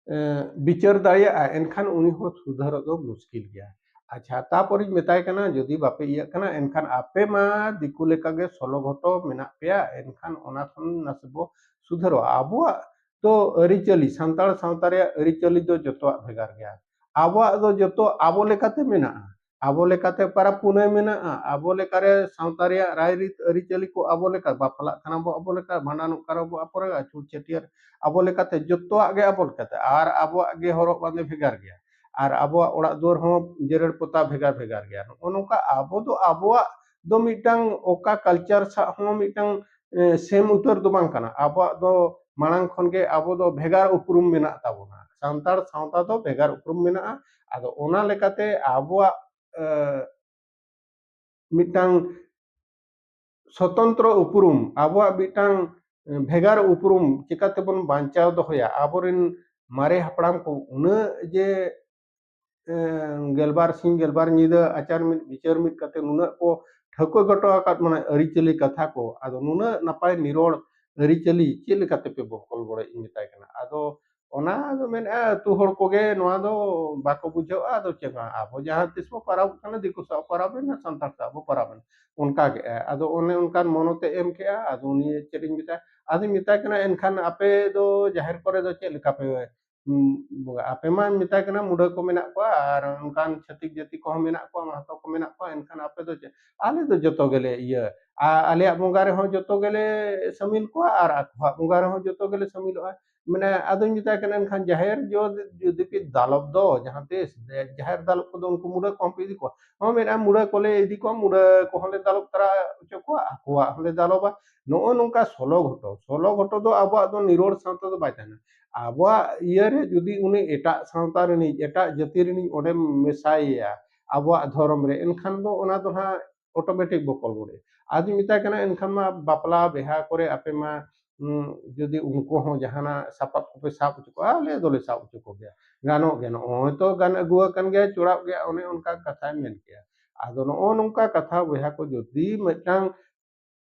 ᱮ, ᱵᱤᱪᱟᱹᱨ ᱫᱟᱲᱮᱭᱟᱜᱼᱟ, ᱮᱱᱠᱷᱟᱱ ᱩᱱᱤ ᱦᱚᱸ ᱥᱩᱫᱷᱟᱹᱨᱚᱜ ᱫᱚ ᱢᱩᱥᱠᱤᱞ ᱜᱮᱭᱟ᱾ ᱟᱪᱪᱷᱟ, ᱛᱟᱯᱚᱨᱤᱧ ᱢᱮᱛᱟᱭ ᱠᱟᱱᱟ, ᱡᱩᱫᱤ ᱵᱟᱯᱮ ᱤᱭᱟᱹᱜ ᱠᱟᱱᱟ, ᱮᱱᱠᱷᱟᱱ ᱟᱯᱮ ᱢᱟ ᱫᱤᱠᱩ ᱞᱮᱠᱟᱜᱮ ᱥᱚᱞᱚ ᱜᱷᱚᱴᱚ ᱢᱮᱱᱟᱜ ᱯᱮᱭᱟ, ᱮᱱᱠᱷᱟᱱ ᱚᱱᱟ ᱠᱷᱚᱱ ᱱᱟᱥᱮ ᱵᱚ ᱥᱩᱫᱷᱟᱹᱨᱚᱜᱼᱟ᱾ ᱟᱵᱚᱣᱟᱜ ᱫᱚ ᱟᱹᱨᱤᱪᱟᱹᱞᱤ, ᱥᱟᱱᱛᱟᱲ ᱥᱟᱶᱛᱟ ᱨᱮᱭᱟᱜ ᱟᱹᱨᱤᱪᱟᱹᱞᱤ ᱫᱚ ᱡᱚᱛᱚᱣᱟᱜ ᱵᱷᱮᱜᱟᱨ ᱜᱮᱭᱟ᱾ ᱟᱵᱚᱣᱟᱜ ᱫᱚ ᱡᱚᱛᱚ ᱟᱵᱚ ᱞᱮᱠᱟᱛᱮ ᱢᱮᱱᱟᱜᱼᱟ᱾ ᱟᱵᱚ ᱞᱮᱠᱟᱛᱮ ᱯᱟᱨᱟᱵᱽ ᱯᱩᱱᱟᱹᱭ ᱢᱮᱱᱟᱜᱼᱟ, ᱟᱵᱚ ᱞᱮᱠᱟᱨᱮ ᱥᱟᱶᱛᱟ ᱨᱮᱭᱟᱜ ᱨᱟᱭᱨᱤᱛ ᱟᱹᱨᱤᱪᱟᱹᱞᱤ ᱠᱚ ᱟᱵᱚ ᱞᱮᱠᱟ, ᱵᱟᱯᱞᱟᱜ ᱠᱟᱱᱟ ᱵᱚ ᱟᱵᱚ ᱞᱮᱠᱟ, ᱵᱷᱟᱸᱰᱟᱱᱚᱜ ᱠᱟᱱᱟ ᱵᱚ ᱟᱵᱚ ᱞᱮᱠᱟ, ᱪᱷᱩᱛ ᱪᱷᱟᱹᱴᱭᱟᱹᱨ ᱟᱵᱚ ᱞᱮᱠᱟᱛᱮ, ᱡᱚᱛᱚᱣᱟᱜ ᱜᱮ ᱟᱵᱚ ᱞᱮᱠᱟᱛᱮ᱾ ᱟᱨ ᱟᱵᱚᱣᱟᱜ ᱜᱮ ᱦᱚᱨᱚᱜ ᱵᱟᱸᱫᱮ ᱵᱷᱮᱜᱟᱨ ᱜᱮᱭᱟ, ᱟᱨ ᱟᱵᱚᱣᱟᱜ ᱚᱲᱟᱜ ᱫᱩᱣᱟᱹᱨ ᱦᱚᱸ ᱡᱮᱨᱮᱲ ᱯᱚᱛᱟᱣ ᱵᱷᱮᱜᱟᱨ ᱵᱷᱮᱜᱟᱨ ᱜᱮᱭᱟ᱾ ᱱᱚᱜᱼᱚ ᱱᱚᱝᱠᱟ ᱟᱵᱚ ᱫᱚ ᱟᱵᱚᱣᱟᱜ ᱫᱚ ᱢᱤᱫᱴᱟᱝ ᱚᱠᱟ culture ᱥᱟᱶ ᱦᱚᱸ ᱢᱤᱫᱴᱟᱝ, ᱮ, same ᱩᱛᱟᱹᱨ ᱫᱚ ᱵᱟᱝ ᱠᱟᱱᱟ᱾ ᱟᱵᱚᱣᱟᱜ ᱫᱚ ᱢᱟᱲᱟᱝ ᱠᱷᱚᱱ ᱜᱮ ᱟᱵᱚ ᱫᱚ ᱵᱷᱮᱜᱟᱨ ᱩᱯᱨᱩᱢ ᱢᱮᱱᱟᱜ ᱛᱟᱵᱚᱱᱟ᱾ ᱥᱟᱱᱛᱟᱲ ᱥᱟᱶᱛᱟ ᱫᱚ ᱵᱷᱮᱜᱟᱨ ᱩᱯᱨᱩᱢ ᱢᱮᱱᱟᱜᱼᱟ᱾ ᱟᱫᱚ ᱚᱱᱟ ᱞᱮᱠᱟᱛᱮ ᱟᱵᱚᱣᱟᱜ, ᱮ, ᱢᱤᱫᱴᱟᱝ ᱥᱚᱛᱚᱱᱛᱨᱚ ᱩᱯᱨᱩᱢ, ᱟᱵᱚᱣᱟᱜ ᱢᱤᱫᱴᱟᱝ, ᱮ, ᱵᱷᱮᱜᱟᱨ ᱩᱯᱨᱩᱢ ᱪᱤᱠᱟᱹ ᱛᱮᱵᱚᱱ ᱵᱟᱧᱪᱟᱣ ᱫᱚᱦᱚᱭᱟ? ᱟᱵᱚᱨᱮᱱ ᱢᱟᱨᱮ ᱦᱟᱯᱲᱟᱢ ᱠᱚ ᱩᱱᱟᱹᱜ ᱡᱮ, ᱮ, ᱜᱮᱞᱵᱟᱨ ᱥᱤᱧ ᱜᱮᱞᱵᱟᱨ ᱧᱤᱫᱟᱹ ᱟᱪᱟᱨ ᱢᱤᱫ ᱵᱤᱪᱟᱹᱨ ᱢᱤᱫ ᱠᱟᱛᱮ ᱱᱩᱱᱟᱹᱜ ᱠᱚ ᱴᱷᱟᱹᱣᱠᱟᱹ ᱦᱚᱴᱚ ᱟᱠᱟᱫ, ᱢᱟᱱᱮ, ᱟᱹᱨᱤᱪᱟᱹᱞᱤ ᱠᱟᱛᱷᱟ ᱠᱚ, ᱟᱫᱚ ᱱᱩᱱᱟᱹᱜ ᱱᱟᱯᱟᱭ ᱱᱤᱨᱚᱲ ᱟᱹᱨᱤᱪᱟᱹᱞᱤ ᱪᱮᱫ ᱞᱮᱠᱟᱛᱮ ᱯᱮ ᱵᱚᱠᱚᱞ ᱵᱚᱰᱚᱡ ᱤᱧ ᱢᱮᱛᱟᱭ ᱠᱟᱱᱟ? ᱟᱫᱚ ᱚᱱᱟ ᱫᱚ ᱢᱮᱱᱮᱫᱼᱟ, ᱟᱹᱛᱩ ᱦᱚᱲ ᱠᱚᱜᱮ ᱱᱚᱣᱟ ᱫᱚ ᱵᱟᱠᱚ ᱵᱩᱡᱷᱟᱹᱣᱟ᱾ ᱟᱫᱚ ᱪᱮᱫ ᱦᱚᱸ, ᱟᱵᱚ ᱡᱟᱦᱟᱸ ᱛᱤᱥ ᱵᱚ ᱯᱟᱨᱟᱵᱚᱜ ᱠᱟᱱᱟ, ᱫᱤᱠᱩ ᱥᱟᱶ ᱯᱟᱨᱟᱵᱽ ᱮᱱᱟ, ᱥᱟᱱᱛᱟᱲ ᱥᱟᱶ ᱵᱚ ᱯᱟᱨᱟᱵᱽ ᱮᱱᱟ, ᱚᱱᱠᱟ ᱜᱮ᱾ ᱟᱫᱚ ᱚᱱᱮ ᱚᱱᱠᱟᱱ ᱢᱚᱱᱚᱛᱮ ᱮᱢ ᱠᱮᱜᱼᱟ᱾ ᱟᱫᱚ ᱩᱱᱤ ᱪᱮᱫ ᱤᱧ ᱢᱮᱛᱟᱭᱟ, ᱟᱫᱚᱧ ᱢᱮᱛᱟᱭ ᱠᱟᱱᱟ, "ᱮᱱᱠᱷᱟᱱ ᱟᱯᱮ ᱫᱚ ᱡᱟᱦᱮᱨ ᱠᱚᱨᱮ ᱫᱚ ᱪᱮᱫ ᱞᱮᱠᱟ ᱯᱮ, ᱩᱸ, ᱵᱚᱸᱜᱟ? ᱟᱯᱮ ᱢᱟ", ᱢᱮᱛᱟᱭ ᱠᱟᱱᱟ, "ᱢᱩᱰᱟᱹ ᱠᱚ ᱢᱮᱱᱟᱜ ᱠᱚᱣᱟ ᱟᱨ ᱚᱱᱠᱟᱱ ᱪᱷᱟᱹᱛᱤᱠ ᱡᱟᱹᱛᱤ ᱠᱚᱦᱚᱸ ᱢᱮᱱᱟᱜ ᱠᱚᱣᱟ, ᱢᱟᱦᱟᱛᱚ ᱠᱚ ᱢᱮᱱᱟᱜ ᱠᱚᱣᱟ, ᱮᱱᱠᱷᱟᱱ ᱟᱯᱮ ᱫᱚ ᱪᱮᱫ?" "ᱟᱞᱮ ᱫᱚ ᱡᱚᱛᱚ ᱜᱮᱞᱮ ᱤᱭᱟᱹ, ᱟ-, ᱟᱞᱮᱭᱟᱜ ᱵᱚᱸᱜᱟ ᱨᱮᱦᱚᱸ ᱡᱚᱛᱚ ᱜᱮᱞᱮ ᱥᱟᱹᱢᱤᱞ ᱠᱚᱣᱟ ᱟᱨ ᱟᱠᱚᱣᱟᱜ ᱵᱚᱸᱜᱟ ᱨᱮᱦᱚᱸ ᱡᱚᱛᱚ ᱜᱮᱞᱮ ᱥᱟᱹᱢᱤᱞᱚᱜᱼᱟ᱾" ᱢᱟᱱᱮ, ᱟᱫᱚᱧ ᱢᱮᱛᱟᱭ ᱠᱟᱱᱟ, "ᱮᱱᱠᱷᱟᱱ ᱡᱟᱦᱮᱨ ᱡᱚ ᱡᱩᱫᱤ ᱯᱮ ᱫᱟᱞᱚᱵ ᱫᱚ, ᱡᱟᱦᱟᱸ ᱛᱤᱥ ᱡᱟᱦᱮᱨ ᱫᱟᱞᱚᱵ ᱠᱚᱫᱚ ᱩᱱᱠᱩ ᱢᱩᱰᱟᱹ ᱠᱚᱦᱚᱸ ᱯᱮ ᱤᱫᱤ ᱠᱚᱣᱟ?" ᱦᱚᱸ, ᱢᱮᱱᱟ, "ᱢᱩᱰᱟᱹ ᱠᱚᱞᱮ ᱤᱫᱤ ᱠᱚᱣᱟ, ᱢᱩᱰᱟᱹ ᱠᱚᱦᱚᱸ ᱞᱮ ᱫᱟᱞᱚᱵ ᱛᱟᱨᱟ ᱦᱚᱪᱚ ᱠᱚᱣᱟ, ᱟᱠᱚᱣᱟᱜ ᱦᱚᱸᱞᱮ ᱫᱟᱞᱚᱵᱟ᱾" ᱱᱚᱜᱼᱚ ᱱᱚᱝᱠᱟ ᱥᱚᱞᱚ ᱜᱷᱚᱴᱚ, ᱥᱚᱞᱚ ᱜᱷᱚᱴᱚ ᱫᱚ ᱟᱵᱚᱣᱟᱜ ᱫᱚ ᱱᱤᱨᱚᱲ ᱥᱟᱶᱛᱟ ᱫᱚ ᱵᱟᱭ ᱛᱟᱦᱮᱱᱟ᱾ ᱟᱵᱚᱣᱟᱜ ᱤᱭᱟᱹᱨᱮ ᱡᱩᱫᱤ ᱩᱱᱤ ᱮᱴᱟᱜ ᱥᱟᱶᱛᱟ ᱨᱤᱱᱤᱡ, ᱮᱴᱟᱜ ᱡᱟᱹᱛᱤ ᱨᱤᱱᱤᱡ ᱚᱸᱰᱮᱢ ᱢᱮᱥᱟᱭᱮᱭᱟ ᱟᱵᱚᱣᱟᱜ ᱫᱷᱚᱨᱚᱢ ᱨᱮ, ᱮᱱᱠᱷᱟᱱ ᱫᱚ ᱚᱱᱟ ᱫᱚ ᱦᱟᱸᱜ automatic ᱵᱚᱠᱚᱞ ᱜᱚᱫ ᱮ᱾ ᱟᱫᱚᱧ ᱢᱮᱛᱟᱭ ᱠᱟᱱᱟ, "ᱮᱱᱠᱷᱟᱱ ᱢᱟ ᱵᱟᱯᱞᱟ ᱵᱤᱦᱟ ᱠᱚᱨᱮ ᱟᱯᱮ ᱢᱟ, ᱩᱸ, ᱡᱩᱫᱤ ᱩᱱᱠᱩ ᱦᱚᱸ ᱡᱟᱦᱟᱱᱟᱜ ᱥᱟᱯᱟᱵ ᱠᱚᱯᱮ ᱥᱟᱵ ᱦᱚᱪᱚ ᱠᱚᱣᱟ, ᱟᱞᱮ ᱫᱚᱞᱮ ᱥᱟᱵ ᱦᱚᱪᱚ ᱠᱚᱜᱮᱭᱟ, ᱜᱟᱱᱚᱜ ᱜᱮᱭᱟ, ᱱᱚᱜᱼᱚᱭ ᱛᱚ ᱜᱟᱱ ᱟᱹᱜᱩ ᱟᱠᱟᱱ ᱜᱮᱭᱟ, ᱪᱚᱲᱟᱜ ᱜᱮᱭᱟ", ᱚᱱᱮ ᱚᱱᱠᱟ ᱠᱟᱛᱷᱟᱭ ᱢᱮᱱ ᱠᱮᱜᱼᱟ᱾ ᱟᱫᱚ ᱱᱚᱜᱼᱚ ᱱᱚᱝᱠᱟ ᱠᱟᱛᱷᱟ ᱵᱚᱭᱦᱟ ᱠᱚ, ᱡᱩᱫᱤ ᱢᱤᱫᱴᱟᱝ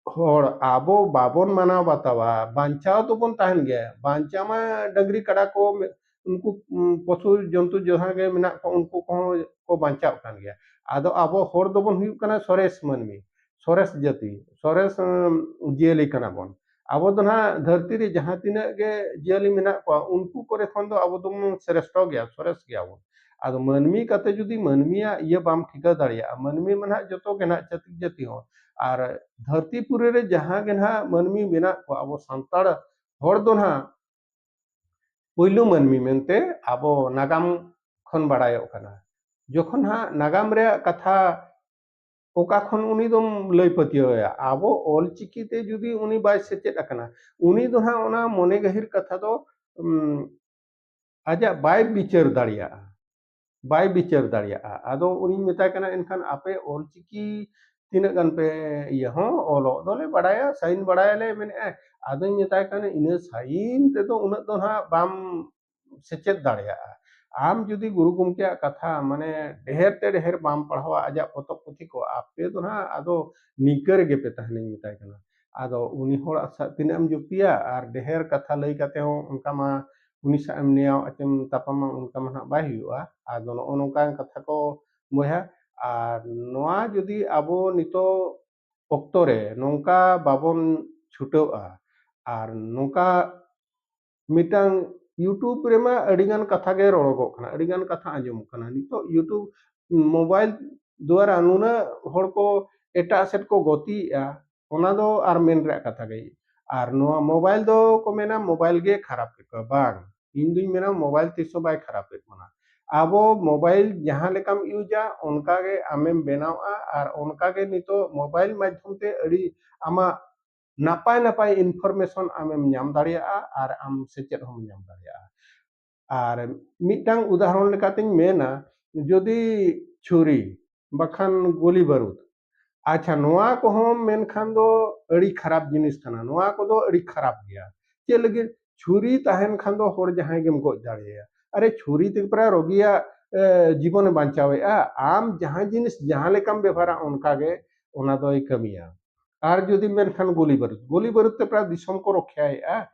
ᱦᱚᱲ ᱟᱵᱚ ᱵᱟᱵᱚᱱ ᱢᱟᱱᱟᱣ ᱵᱟᱛᱟᱣᱟ, ᱵᱟᱧᱪᱟᱣ ᱫᱚᱵᱚᱱ ᱛᱟᱦᱮᱱ ᱜᱮᱭᱟ᱾ ᱵᱟᱧᱪᱟᱣ ᱢᱟ ᱰᱟᱹᱝᱨᱤ ᱠᱟᱰᱟ ᱠᱚ, ᱩᱱᱠᱩ, ᱩᱸ, ᱯᱚᱥᱩ ᱡᱚᱱᱛᱩ ᱡᱟᱦᱟᱸ ᱜᱮ ᱢᱮᱱᱟᱜ ᱠᱚᱣᱟ, ᱩᱱᱠᱩ ᱠᱚᱦᱚᱸ ᱠᱚ ᱵᱟᱧᱪᱟᱜ ᱠᱟᱱ ᱜᱮᱭᱟ᱾ ᱟᱫᱚ ᱟᱵᱚ ᱦᱚᱲ ᱫᱚᱵᱚᱱ ᱦᱩᱭᱩᱜ ᱠᱟᱱᱟ ᱥᱚᱨᱮᱥ ᱢᱟᱹᱱᱢᱤ, ᱥᱚᱨᱮᱥ ᱡᱟᱹᱛᱤ, ᱥᱚᱨᱮᱥ, ᱩᱸ, ᱡᱤᱭᱟᱹᱞᱤ ᱠᱟᱱᱟ ᱵᱚᱱ᱾ ᱟᱵᱚ ᱫᱚ ᱱᱟᱦᱟᱜ ᱫᱷᱟᱹᱨᱛᱤ ᱨᱮ ᱡᱟᱦᱟᱸ ᱛᱤᱱᱟᱹᱜ ᱜᱮ ᱡᱤᱭᱟᱹᱞᱤ ᱢᱮᱱᱟᱜ ᱠᱚᱣᱟ, ᱩᱱᱠᱩ ᱠᱚᱨᱮ ᱠᱷᱚᱱ ᱫᱚ ᱟᱵᱚ ᱫᱚᱵᱚᱱ ᱥᱨᱮᱥᱴᱷᱚ ᱜᱮᱭᱟ, ᱥᱚᱨᱮᱥ ᱜᱮᱭᱟ ᱵᱚᱱ᱾ ᱟᱫᱚ ᱢᱟᱹᱱᱢᱤ ᱠᱟᱛᱮ ᱡᱩᱫᱤ ᱢᱟᱹᱱᱢᱤᱭᱟᱜ ᱤᱭᱟᱹ ᱵᱟᱢ ᱴᱷᱤᱠᱟᱹ ᱫᱟᱲᱮᱭᱟᱜᱼᱟ, ᱢᱟᱹᱱᱢᱤ ᱢᱟ ᱱᱟᱦᱟᱜ ᱡᱚᱛᱚ ᱜᱮ ᱱᱟᱦᱟᱜ ᱪᱷᱟᱹᱛᱤᱠ ᱡᱟᱹᱛᱤ ᱦᱚᱸ, ᱟᱨ ᱫᱷᱟᱹᱨᱛᱤ ᱯᱩᱨᱤ ᱨᱮ ᱡᱟᱦᱟᱸ ᱜᱮ ᱱᱟᱦᱟᱜ ᱢᱟᱹᱱᱢᱤ ᱢᱮᱱᱟᱜ ᱠᱚᱣᱟ, ᱟᱵᱚ ᱥᱟᱱᱛᱟᱲ ᱦᱚᱲ ᱫᱚ ᱱᱟᱦᱟᱜ ᱯᱩᱭᱞᱩ ᱢᱟᱹᱱᱢᱤ ᱢᱮᱱᱛᱮ ᱟᱵᱚ ᱱᱟᱜᱟᱢ ᱠᱷᱚᱱ ᱵᱟᱲᱟᱭᱚᱜ ᱠᱟᱱᱟ᱾ ᱡᱚᱠᱷᱚᱱ ᱦᱟᱸᱜ ᱱᱟᱜᱟᱢ ᱨᱮᱭᱟᱜ ᱠᱟᱛᱷᱟ ᱚᱠᱟ ᱠᱷᱚᱱ ᱩᱱᱤ ᱫᱚᱢ ᱞᱟᱹᱭ ᱯᱟᱹᱛᱭᱟᱹᱣ ᱟᱭᱟ? ᱟᱵᱚ ᱚᱞ ᱪᱤᱠᱤ ᱛᱮ ᱡᱩᱫᱤ ᱩᱱᱤ ᱵᱟᱭ ᱥᱮᱪᱮᱫ ᱟᱠᱟᱱᱟ, ᱩᱱᱤ ᱫᱚ ᱦᱟᱸᱜ ᱚᱱᱟ ᱢᱚᱱᱮ ᱜᱟᱹᱦᱤᱨ ᱠᱟᱛᱷᱟ ᱫᱚ, ᱩᱢ, ᱟᱡᱟᱜ ᱵᱟᱭ ᱵᱤᱪᱟᱹᱨ ᱫᱟᱲᱮᱭᱟᱜᱼᱟ, ᱵᱟᱭ ᱵᱤᱪᱟᱹᱨ ᱫᱟᱲᱮᱭᱟᱜᱼᱟ᱾ ᱟᱫᱚ ᱩᱱᱤᱧ ᱢᱮᱛᱟᱭ ᱠᱟᱱᱟ, "ᱮᱱᱠᱷᱟᱱ ᱟᱯᱮ ᱚᱞ ᱪᱤᱠᱤ ᱛᱤᱱᱟᱹᱜ ᱜᱟᱱ ᱯᱮ ᱤᱭᱟᱹ?" "ᱦᱚᱸ, ᱚᱞᱚᱜ ᱫᱚᱞᱮ ᱵᱟᱲᱟᱭᱟ, ᱥᱟᱭᱤᱱ ᱵᱟᱲᱟᱭᱟᱞᱮ," ᱢᱮᱱᱮᱫᱼᱟᱭ᱾ ᱟᱫᱚᱧ ᱢᱮᱛᱟᱭ ᱠᱟᱱᱟ, "ᱤᱱᱟᱹ ᱥᱟᱭᱤᱱ ᱛᱮᱫᱚ ᱩᱱᱟᱹᱜ ᱫᱚ ᱱᱟᱦᱟᱜ ᱵᱟᱢ ᱥᱮᱪᱮᱫ ᱫᱟᱲᱮᱭᱟᱜᱼᱟ᱾ ᱟᱢ ᱡᱩᱫᱤ ᱜᱩᱨᱩ ᱜᱚᱢᱠᱮᱭᱟᱜ ᱠᱟᱛᱷᱟ ᱢᱟᱱᱮ ᱰᱷᱮᱨ ᱛᱮ ᱰᱷᱮᱨ ᱵᱟᱢ ᱯᱟᱲᱦᱟᱣᱟ ᱟᱡᱟᱜ ᱯᱚᱛᱚᱵ ᱯᱩᱛᱷᱤ ᱠᱚ, ᱟᱯᱮ ᱫᱚ ᱱᱟᱦᱟᱜ ᱟᱫᱚ ᱱᱤᱝᱠᱟᱹ ᱨᱮᱜᱮ ᱯᱮ ᱛᱟᱦᱮᱱᱟᱹᱧ ᱢᱮᱛᱟᱭ ᱠᱟᱱᱟ᱾ ᱟᱫᱚ ᱩᱱᱤ ᱦᱚᱲᱟᱜ ᱥᱟᱜ ᱛᱤᱱᱟᱹᱜ ᱮᱢ ᱡᱩᱠᱛᱤᱭᱟ, ᱟᱨ ᱰᱷᱮᱨ ᱠᱟᱛᱷᱟ ᱞᱟᱹᱭ ᱠᱟᱛᱮ ᱦᱚᱸ ᱚᱱᱠᱟ ᱢᱟ ᱩᱱᱤ ᱥᱟᱜ ᱮᱢ ᱱᱮᱭᱟᱣ ᱟᱪᱮᱢ ᱛᱟᱯᱟᱢᱟ, ᱚᱱᱠᱟ ᱢᱟ ᱱᱟᱦᱟᱜ ᱵᱟᱭ ᱦᱩᱭᱩᱜᱼᱟ᱾ ᱟᱫᱚ ᱱᱚᱜᱼᱚ ᱱᱚᱝᱠᱟᱱ ᱠᱟᱛᱷᱟ ᱠᱚ ᱵᱚᱭᱦᱟ, ᱟᱨ ᱱᱚᱣᱟ ᱡᱩᱫᱤ ᱟᱵᱚ ᱱᱤᱛᱚᱜ ᱚᱠᱛᱚ ᱨᱮ ᱱᱚᱝᱠᱟ ᱵᱟᱵᱚᱱ ᱪᱷᱩᱴᱟᱹᱣᱼᱟ, ᱟᱨ ᱱᱚᱝᱠᱟ ᱢᱤᱫᱴᱟᱝ YouTube ᱨᱮᱢᱟ ᱟᱹᱰᱤᱜᱟᱱ ᱠᱟᱛᱷᱟ ᱜᱮ ᱨᱚᱲᱚᱜᱚᱜ ᱠᱟᱱᱟ, ᱟᱹᱰᱤᱜᱟᱱ ᱠᱟᱛᱷᱟ ᱟᱸᱡᱚᱢᱚᱜ ᱠᱟᱱᱟ᱾ ᱱᱤᱛᱚᱜ YouTube, mobile ᱫᱩᱣᱟᱨᱟ ᱱᱩᱱᱟᱹᱜ ᱦᱚᱲ ᱠᱚ ᱮᱴᱟᱜ ᱥᱮᱫ ᱠᱚ ᱜᱚᱛᱤᱭᱮᱫᱼᱟ, ᱚᱱᱟ ᱫᱚ ᱟᱨ ᱢᱮᱱ ᱨᱮᱭᱟᱜ ᱠᱟᱛᱷᱟ ᱜᱮ᱾ ᱟᱨ ᱱᱚᱣᱟ mobile ᱫᱚ ᱠᱚ ᱢᱮᱱᱟ mobile ᱜᱮ ᱠᱷᱟᱨᱟᱯ ᱠᱮᱫ ᱠᱚᱣᱟ, ᱵᱟᱝ, ᱤᱧ ᱫᱩᱧ ᱢᱮᱱᱟ mobile ᱛᱤᱥ ᱦᱚᱸ ᱵᱟᱭ ᱠᱷᱟᱨᱟᱯᱮᱫ ᱵᱚᱱᱟ᱾ ᱟᱵᱚ mobile ᱡᱟᱦᱟᱸ ᱞᱮᱠᱟᱢ ᱤᱭᱩᱡᱟ, ᱚᱱᱠᱟ ᱜᱮ ᱟᱢᱮᱢ ᱵᱮᱱᱟᱣᱼᱟ, ᱟᱨ ᱚᱱᱠᱟ ᱜᱮ ᱱᱤᱛᱚᱜ mobile ᱢᱟᱫᱽᱫᱷᱚᱢ ᱛᱮ ᱟᱹᱰᱤ ᱟᱢᱟᱜ ᱱᱟᱯᱟᱭ ᱱᱟᱯᱟᱭ information ᱟᱢᱮᱢ ᱧᱟᱢ ᱫᱟᱲᱮᱭᱟᱜᱼᱟ ᱟᱨ ᱟᱢ ᱥᱮᱪᱮᱫ ᱦᱚᱸᱢ ᱧᱟᱢ ᱫᱟᱲᱮᱭᱟᱜᱼᱟ᱾ ᱟᱨ ᱢᱤᱫᱴᱟᱝ ᱩᱫᱟᱦᱚᱨᱚᱱ ᱞᱮᱠᱟᱛᱤᱧ ᱢᱮᱱᱟ, ᱡᱩᱫᱤ ᱪᱷᱩᱨᱤ ᱵᱟᱠᱷᱟᱱ ᱜᱩᱞᱤ ᱵᱟᱹᱨᱩᱫ, ᱟᱪᱪᱷᱟ, ᱱᱚᱣᱟ ᱠᱚᱦᱚᱸ ᱢᱮᱱᱠᱷᱟᱱ ᱫᱚ ᱟᱹᱰᱤ ᱠᱷᱟᱨᱟᱯ ᱡᱤᱱᱤᱥ ᱠᱟᱱᱟ, ᱱᱚᱣᱟ ᱠᱚᱫᱚ ᱟᱹᱰᱤ ᱠᱷᱟᱨᱟᱯ ᱜᱮᱭᱟ᱾ ᱪᱮᱫ ᱞᱟᱹᱜᱤᱫ? ᱪᱷᱩᱨᱤ ᱛᱟᱦᱮᱱ ᱠᱷᱟᱱ ᱫᱚ ᱦᱚᱲ ᱡᱟᱦᱟᱸᱭ ᱜᱮᱢ ᱜᱚᱡ ᱫᱟᱲᱮᱭᱟᱭᱟ᱾ ᱟᱨᱮ, ᱪᱷᱩᱨᱤ ᱛᱮ ᱯᱨᱟᱭ ᱨᱳᱜᱤᱭᱟᱜ, ᱮ, ᱡᱤᱵᱚᱱᱮ ᱵᱟᱧᱪᱟᱣᱮᱫᱼᱟ᱾ ᱟᱢ ᱡᱟᱦᱟᱸ ᱡᱤᱱᱤᱥ ᱡᱟᱦᱟᱸ ᱞᱮᱠᱟᱢ ᱵᱮᱵᱷᱟᱨᱟ, ᱚᱱᱠᱟ ᱜᱮ ᱚᱱᱟ ᱫᱚᱭ ᱠᱟᱹᱢᱤᱭᱟ᱾ ᱟᱨ ᱡᱩᱫᱤ ᱢᱮᱱᱠᱷᱟᱱ ᱜᱩᱞᱤ ᱵᱟᱹᱨᱩᱫ, ᱜᱩᱞᱤ ᱵᱟᱹᱨᱩᱫ ᱛᱮ ᱯᱨᱟᱭ ᱫᱤᱥᱚᱢ ᱠᱚ ᱨᱚᱠᱷᱭᱟᱭᱮᱫᱼᱟ,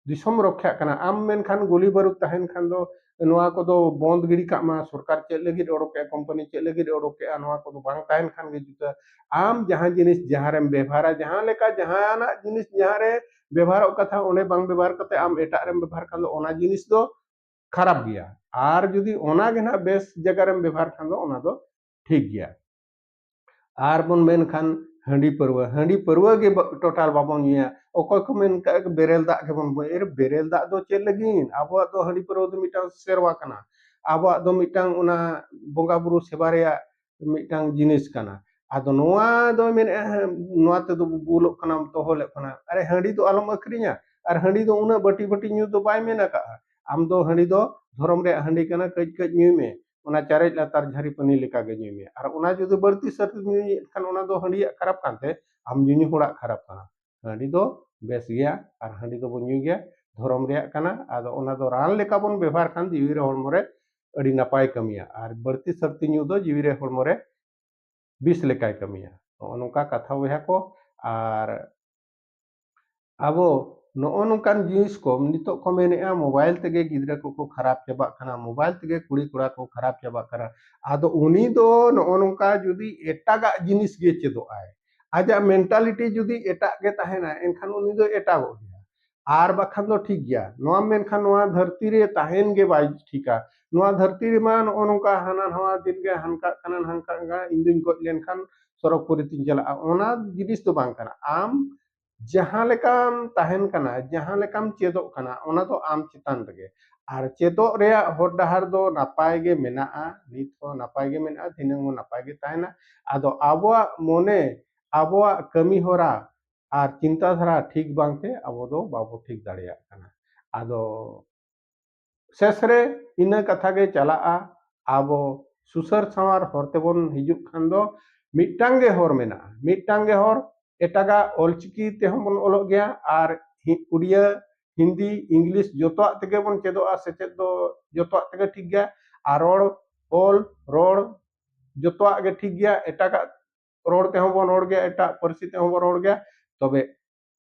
ᱫᱤᱥᱚᱢ ᱨᱚᱠᱷᱭᱟᱜ ᱠᱟᱱᱟ᱾ ᱟᱢ ᱢᱮᱱᱠᱷᱟᱱ ᱜᱩᱞᱤ ᱵᱟᱹᱨᱩᱫ ᱛᱟᱦᱮᱱ ᱠᱷᱟᱱ ᱫᱚ ᱱᱚᱣᱟ ᱠᱚᱫᱚ ᱵᱚᱱᱫ ᱜᱤᱰᱤ ᱠᱟᱜ ᱢᱟ, ᱥᱚᱨᱠᱟᱨ ᱪᱮᱫ ᱞᱟᱹᱜᱤᱫ ᱚᱰᱚᱠᱮᱜᱼᱟ, ᱠᱳᱢᱯᱟᱱᱤ ᱪᱮᱫ ᱞᱟᱹᱜᱤᱫ ᱚᱰᱚᱠᱮᱜᱼᱟ, ᱱᱚᱣᱟ ᱠᱚᱫᱚ ᱵᱟᱝ ᱛᱟᱦᱮᱱ ᱠᱷᱟᱱ ᱜᱮ ᱡᱩᱛᱟ᱾ ᱟᱢ ᱡᱟᱦᱟᱸ ᱡᱤᱱᱤᱥ ᱡᱟᱦᱟᱸ ᱨᱮᱢ ᱵᱮᱵᱷᱟᱨᱟ, ᱡᱟᱦᱟᱸ ᱞᱮᱠᱟ ᱡᱟᱦᱟᱱᱟᱜ ᱡᱤᱱᱤᱥ ᱡᱟᱦᱟᱸ ᱨᱮ ᱵᱮᱵᱷᱟᱨᱚᱜ ᱠᱟᱛᱷᱟ, ᱚᱸᱰᱮ ᱵᱟᱝ ᱵᱮᱵᱷᱟᱨ ᱠᱟᱛᱮ ᱟᱢ ᱮᱴᱟᱜ ᱨᱮᱢ ᱵᱮᱵᱷᱟᱨ ᱠᱷᱟᱱ ᱫᱚ ᱚᱱᱟ ᱡᱤᱱᱤᱥ ᱫᱚ ᱠᱷᱟᱨᱟᱯ ᱜᱮᱭᱟ᱾ ᱟᱨ ᱡᱩᱫᱤ ᱚᱱᱟ ᱜᱮ ᱱᱟᱦᱟᱜ ᱵᱮᱥ ᱡᱟᱭᱜᱟ ᱨᱮᱢ ᱵᱮᱵᱷᱟᱨ ᱠᱷᱟᱱ ᱫᱚ ᱚᱱᱟ ᱫᱚ ᱴᱷᱤᱠ ᱜᱮᱭᱟ᱾ ᱟᱨ ᱵᱚᱱ ᱢᱮᱱ ᱠᱷᱟᱱ ᱦᱟᱺᱰᱤ ᱯᱟᱹᱨᱣᱟᱹ, ᱦᱟᱺᱰᱤ ᱯᱟᱹᱨᱣᱟᱹ ᱜᱮ ᱵᱟ- total ᱵᱟᱵᱚᱱ ᱧᱩᱭᱟ᱾ ᱚᱠᱚᱭ ᱠᱚ ᱢᱮᱱ ᱠᱟᱜ ᱵᱮᱨᱮᱞ ᱫᱟᱜ ᱜᱮᱵᱚᱱ ᱧᱩᱭᱟ᱾ ᱮᱨ, ᱵᱮᱨᱮᱞ ᱫᱟᱜ ᱫᱚ ᱪᱮᱫ ᱞᱟᱹᱜᱤᱫ? ᱟᱵᱚᱣᱟᱜ ᱫᱚ ᱦᱟᱺᱰᱤ ᱯᱟᱹᱨᱣᱟᱹ ᱫᱚ ᱢᱤᱫᱴᱟᱝ ᱥᱮᱨᱣᱟ ᱠᱟᱱᱟ, ᱟᱵᱚᱣᱟᱜ ᱫᱚ ᱢᱤᱫᱴᱟᱝ ᱚᱱᱟ ᱵᱚᱸᱜᱟ ᱵᱩᱨᱩ ᱥᱮᱵᱟ ᱨᱮᱭᱟᱜ ᱢᱤᱫᱴᱟᱝ ᱡᱤᱱᱤᱥ ᱠᱟᱱᱟ᱾ ᱟᱫᱚ ᱱᱚᱣᱟ ᱫᱚᱭ ᱢᱮᱱᱮᱫᱼᱟ, ᱦᱮᱸ, ᱱᱚᱣᱟ ᱛᱮᱫᱚ ᱵᱩᱞᱚᱜ ᱠᱟᱱᱟᱢ, ᱛᱚᱦᱚᱞᱮᱫ ᱠᱟᱱᱟ᱾ ᱟᱨᱮ, ᱦᱟᱺᱰᱤ ᱫᱚ ᱟᱞᱚᱢ ᱟᱹᱠᱷᱨᱤᱧᱟ, ᱟᱨ ᱦᱟᱺᱰᱤ ᱫᱚ ᱩᱱᱟᱹᱜ ᱵᱟᱹᱴᱤ ᱵᱟᱹᱴᱤ ᱧᱩ ᱫᱚ ᱵᱟᱭ ᱢᱮᱱ ᱟᱠᱟᱫᱼᱟ᱾ ᱟᱢ ᱫᱚ ᱦᱟᱺᱰᱤ ᱫᱚ ᱫᱷᱚᱨᱚᱢ ᱨᱮᱭᱟᱜ ᱦᱟᱺᱰᱤ ᱠᱟᱱᱟ, ᱠᱟᱹᱡ ᱠᱟᱹᱡ ᱧᱩᱭ ᱢᱮ, ᱚᱱᱟ ᱪᱟᱨᱮᱡ ᱞᱟᱛᱟᱨ ᱡᱷᱟᱹᱨᱤ ᱯᱟᱹᱱᱤ ᱞᱮᱠᱟ ᱜᱮ ᱧᱩᱭ ᱢᱮ᱾ ᱟᱨ ᱚᱱᱟ ᱡᱩᱫᱤ ᱵᱟᱹᱲᱛᱤ ᱥᱟᱹᱨᱛᱤ ᱧᱩᱭᱮᱫ ᱠᱷᱟᱱ ᱚᱱᱟ ᱫᱚ ᱦᱟᱺᱰᱤᱭᱟᱜ ᱠᱷᱟᱨᱟᱯ ᱠᱟᱱᱛᱮ ᱟᱢ ᱧᱩᱧᱩ ᱦᱚᱲᱟᱜ ᱠᱷᱟᱨᱟᱯ ᱠᱟᱱᱟ᱾ ᱦᱟᱺᱰᱤ ᱫᱚ ᱵᱮᱥ ᱜᱮᱭᱟ ᱟᱨ ᱦᱟᱺᱰᱤ ᱫᱚᱵᱚᱱ ᱧᱩᱭ ᱜᱮᱭᱟ, ᱫᱷᱚᱨᱚᱢ ᱨᱮᱭᱟᱜ ᱠᱟᱱᱟ᱾ ᱟᱫᱚ ᱚᱱᱟ ᱫᱚ ᱨᱟᱱ ᱞᱮᱠᱟ ᱵᱚᱱ ᱵᱮᱵᱚᱦᱟᱨ ᱠᱷᱟᱱ ᱡᱤᱣᱤ ᱨᱮ ᱦᱚᱲᱢᱚ ᱨᱮ ᱟᱹᱰᱤ ᱱᱟᱯᱟᱭ ᱠᱟᱹᱢᱤᱭᱟ, ᱟᱨ ᱵᱟᱹᱲᱛᱤ ᱥᱟᱹᱨᱛᱤ ᱧᱩ ᱫᱚ ᱡᱤᱣᱤ ᱨᱮ ᱦᱚᱲᱢᱚ ᱨᱮ ᱵᱤᱥ ᱞᱮᱠᱟᱭ ᱠᱟᱹᱢᱤᱭᱟ᱾ ᱱᱚᱜᱼᱚ ᱱᱚᱝᱠᱟ ᱠᱟᱛᱷᱟ ᱵᱚᱭᱦᱟ ᱠᱚ᱾ ᱟᱨ ᱟᱵᱚ ᱱᱚᱜᱼᱚ ᱱᱚᱝᱠᱟᱱ ᱡᱤᱱᱤᱥ ᱠᱚ ᱱᱤᱛᱚᱜ ᱠᱚ ᱢᱮᱱᱮᱫᱼᱟ, ᱢᱳᱵᱟᱭᱤᱞ ᱛᱮᱜᱮ ᱜᱤᱫᱽᱨᱟᱹ ᱠᱚᱠᱚ ᱠᱷᱟᱨᱟᱯ ᱪᱟᱵᱟᱜ ᱠᱟᱱᱟ, ᱢᱳᱵᱟᱭᱤᱞ ᱛᱮᱜᱮ ᱠᱩᱲᱤ ᱠᱚᱲᱟ ᱠᱚ ᱠᱷᱟᱨᱟᱯ ᱪᱟᱵᱟᱜ ᱠᱟᱱᱟ᱾ ᱟᱫᱚ ᱩᱱᱤ ᱫᱚ ᱱᱚᱜᱼᱚ ᱱᱚᱝᱠᱟ ᱡᱩᱫᱤ ᱮᱴᱟᱜᱟᱜ ᱡᱤᱱᱤᱥ ᱜᱮ ᱪᱮᱫᱚᱜ ᱟᱭ, ᱟᱡᱟᱜ mentality ᱡᱩᱫᱤ ᱮᱴᱟᱜ ᱜᱮ ᱛᱟᱦᱮᱱᱟ, ᱮᱱᱠᱷᱟᱱ ᱩᱱᱤ ᱫᱚ ᱮᱴᱟᱜᱚᱜ ᱜᱮᱭᱟ᱾ ᱟᱨ ᱵᱟᱠᱷᱟᱱ ᱫᱚ ᱴᱷᱤᱠ ᱜᱮᱭᱟ, ᱱᱚᱣᱟ ᱢᱮᱱᱠᱷᱟᱱ ᱱᱚᱣᱟ ᱫᱷᱟᱹᱨᱛᱤ ᱨᱮ ᱛᱟᱦᱮᱱ ᱜᱮ ᱵᱟᱭ ᱴᱷᱤᱠᱟ᱾ ᱱᱚᱣᱟ ᱫᱷᱟᱹᱨᱛᱤ ᱨᱮᱢᱟ ᱱᱚᱜᱼᱚ ᱱᱚᱝᱠᱟ ᱦᱟᱱᱟ ᱱᱟᱣᱟ ᱫᱤᱱ ᱜᱮ ᱦᱟᱱᱠᱟᱜ ᱠᱟᱱᱟ, ᱦᱟᱱᱠᱟᱜ ᱠᱟᱱᱟ, ᱤᱧ ᱫᱩᱧ ᱜᱚᱡ ᱞᱮᱱᱠᱷᱟᱱ ᱥᱚᱨᱚᱜᱽ ᱯᱩᱨᱤ ᱛᱤᱧ ᱪᱟᱞᱟᱜᱼᱟ, ᱚᱱᱟ ᱡᱤᱱᱤᱥ ᱫᱚ ᱵᱟᱝ ᱠᱟᱱᱟ᱾ ᱟᱢ ᱡᱟᱦᱟᱸ ᱞᱮᱠᱟᱢ ᱛᱟᱦᱮᱱ ᱠᱟᱱᱟ, ᱡᱟᱦᱟᱸ ᱞᱮᱠᱟᱢ ᱪᱮᱫᱚᱜ ᱠᱟᱱᱟ, ᱚᱱᱟ ᱫᱚ ᱟᱢ ᱪᱮᱛᱟᱱ ᱨᱮᱜᱮ᱾ ᱟᱨ ᱪᱮᱫᱚᱜ ᱨᱮᱭᱟᱜ ᱦᱚᱨ ᱰᱟᱦᱟᱨ ᱫᱚ ᱱᱟᱯᱟᱭ ᱜᱮ ᱢᱮᱱᱟᱜᱼᱟ, ᱱᱤᱛ ᱦᱚᱸ ᱱᱟᱯᱟᱭ ᱜᱮ ᱢᱮᱱᱟᱜᱼᱟ, ᱫᱷᱤᱱᱟᱹᱝ ᱦᱚᱸ ᱱᱟᱯᱟᱭ ᱜᱮ ᱛᱟᱦᱮᱱᱟ᱾ ᱟᱫᱚ ᱟᱵᱚᱣᱟᱜ ᱢᱚᱱᱮ, ᱟᱵᱚᱣᱟᱜ ᱠᱟᱹᱢᱤ ᱦᱚᱨᱟ ᱟᱨ ᱪᱤᱱᱛᱟ ᱫᱷᱟᱨᱟ ᱴᱷᱤᱠ ᱵᱟᱝᱛᱮ ᱟᱵᱚ ᱫᱚ ᱵᱟᱵᱚ ᱴᱷᱤᱠ ᱫᱟᱲᱮᱭᱟᱜ ᱠᱟᱱᱟ᱾ ᱟᱫᱚ ᱥᱮᱥ ᱨᱮ ᱤᱱᱟᱹ ᱠᱟᱛᱷᱟ ᱜᱮ ᱪᱟᱞᱟᱜᱼᱟ, ᱟᱵᱚ ᱥᱩᱥᱟᱹᱨ ᱥᱟᱶᱟᱨ ᱦᱚᱨ ᱛᱮᱵᱚᱱ ᱦᱤᱡᱩᱜ ᱠᱷᱟᱱ ᱫᱚ ᱢᱤᱫᱴᱟᱝ ᱜᱮ ᱦᱚᱨ ᱢᱮᱱᱟᱜᱼᱟ, ᱢᱤᱫᱴᱟᱝ ᱜᱮ ᱦᱚᱨ᱾ ᱮᱴᱟᱜᱟᱜ ᱚᱞᱪᱤᱠᱤ ᱛᱮᱦᱚᱸ ᱵᱚᱱ ᱚᱞᱚᱜ ᱜᱮᱭᱟ, ᱟᱨ ᱦᱤ-, ᱩᱲᱤᱭᱟᱹ, ᱦᱤᱱᱫᱤ, ᱤᱝᱞᱤᱥ ᱡᱚᱛᱚᱣᱟᱜ ᱛᱮᱜᱮ ᱵᱚᱱ ᱪᱮᱫᱚᱜᱼᱟ᱾ ᱥᱮᱪᱮᱫ ᱫᱚ ᱡᱚᱛᱚᱣᱟᱜ ᱛᱮᱜᱮ ᱴᱷᱤᱠ ᱜᱮᱭᱟ, ᱟᱨ ᱨᱚᱲ, ᱚᱞ, ᱨᱚᱲ ᱡᱚᱛᱚᱣᱟᱜ ᱜᱮ ᱴᱷᱤᱠ ᱜᱮᱭᱟ, ᱮᱴᱟᱜᱟᱜ ᱨᱚᱲ ᱛᱮᱦᱚᱸ ᱵᱚᱱ ᱨᱚᱲ ᱜᱮᱭᱟ, ᱮᱴᱟᱜ ᱯᱟᱹᱨᱥᱤ ᱛᱮᱦᱚᱸ ᱵᱚᱱ ᱨᱚᱲ ᱜᱮᱭᱟ᱾ ᱛᱚᱵᱮ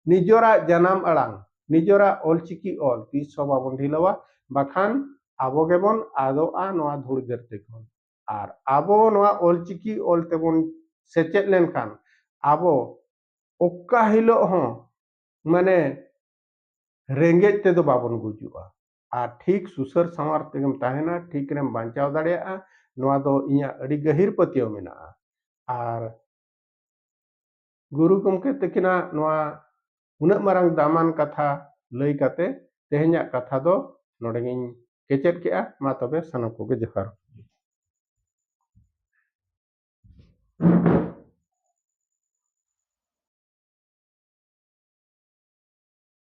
ᱱᱤᱡᱚᱨᱟᱜ ᱡᱟᱱᱟᱢ ᱟᱲᱟᱝ, ᱱᱤᱡᱚᱨᱟᱜ ᱚᱞᱪᱤᱠᱤ ᱚᱞ ᱛᱤᱥ ᱦᱚᱸ ᱵᱟᱵᱚᱱ ᱰᱷᱤᱞᱟᱹᱣᱟ, ᱵᱟᱠᱷᱟᱱ ᱟᱵᱚ ᱜᱮᱵᱚᱱ ᱟᱫᱚᱜᱼᱟ ᱱᱚᱣᱟ ᱫᱷᱩᱲᱤ ᱫᱷᱟᱹᱨᱛᱤ ᱠᱷᱚᱱ᱾ ᱟᱨ ᱟᱵᱚ ᱱᱚᱣᱟ ᱚᱞᱪᱤᱠᱤ ᱚᱞ ᱛᱮᱵᱚᱱ ᱥᱮᱪᱮᱫ ᱞᱮᱱᱠᱷᱟᱱ ᱟᱵᱚ ᱚᱠᱟ ᱦᱤᱞᱳᱜ ᱦᱚᱸ, ᱢᱟᱱᱮ, ᱨᱮᱸᱜᱮᱡ ᱛᱮᱫᱚ ᱵᱟᱵᱚᱱ ᱜᱩᱡᱩᱜᱼᱟ᱾ ᱟᱨ ᱴᱷᱤᱠ ᱥᱩᱥᱟᱹᱨ ᱥᱟᱶᱟᱨ ᱛᱮᱜᱮᱢ ᱛᱟᱦᱮᱱᱟ, ᱴᱷᱤᱠ ᱨᱮᱢ ᱵᱟᱧᱪᱟᱣ ᱫᱟᱲᱮᱭᱟᱜᱼᱟ᱾ ᱱᱚᱣᱟ ᱫᱚ ᱤᱧᱟᱹᱜ ᱟᱹᱰᱤ ᱜᱟᱹᱦᱤᱨ ᱯᱟᱹᱛᱭᱟᱹᱣ ᱢᱮᱱᱟᱜᱼᱟ᱾ ᱟᱨ ᱜᱩᱨᱩ ᱜᱚᱢᱠᱮ ᱛᱟᱹᱠᱤᱱᱟᱜ ᱱᱚᱣᱟ ᱩᱱᱟᱹᱜ ᱢᱟᱨᱟᱝ ᱫᱟᱢᱟᱱ ᱠᱟᱛᱷᱟ ᱞᱟᱹᱭ ᱠᱟᱛᱮ ᱛᱮᱦᱮᱧᱟᱜ ᱠᱟᱛᱷᱟ ᱫᱚ ᱱᱚᱰᱮ ᱜᱤᱧ ᱠᱮᱪᱮᱫ ᱠᱮᱜᱼᱟ᱾ ᱢᱟ ᱛᱚᱵᱮ ᱥᱟᱱᱟᱢ ᱠᱚᱜᱮ ᱡᱚᱦᱟᱨ᱾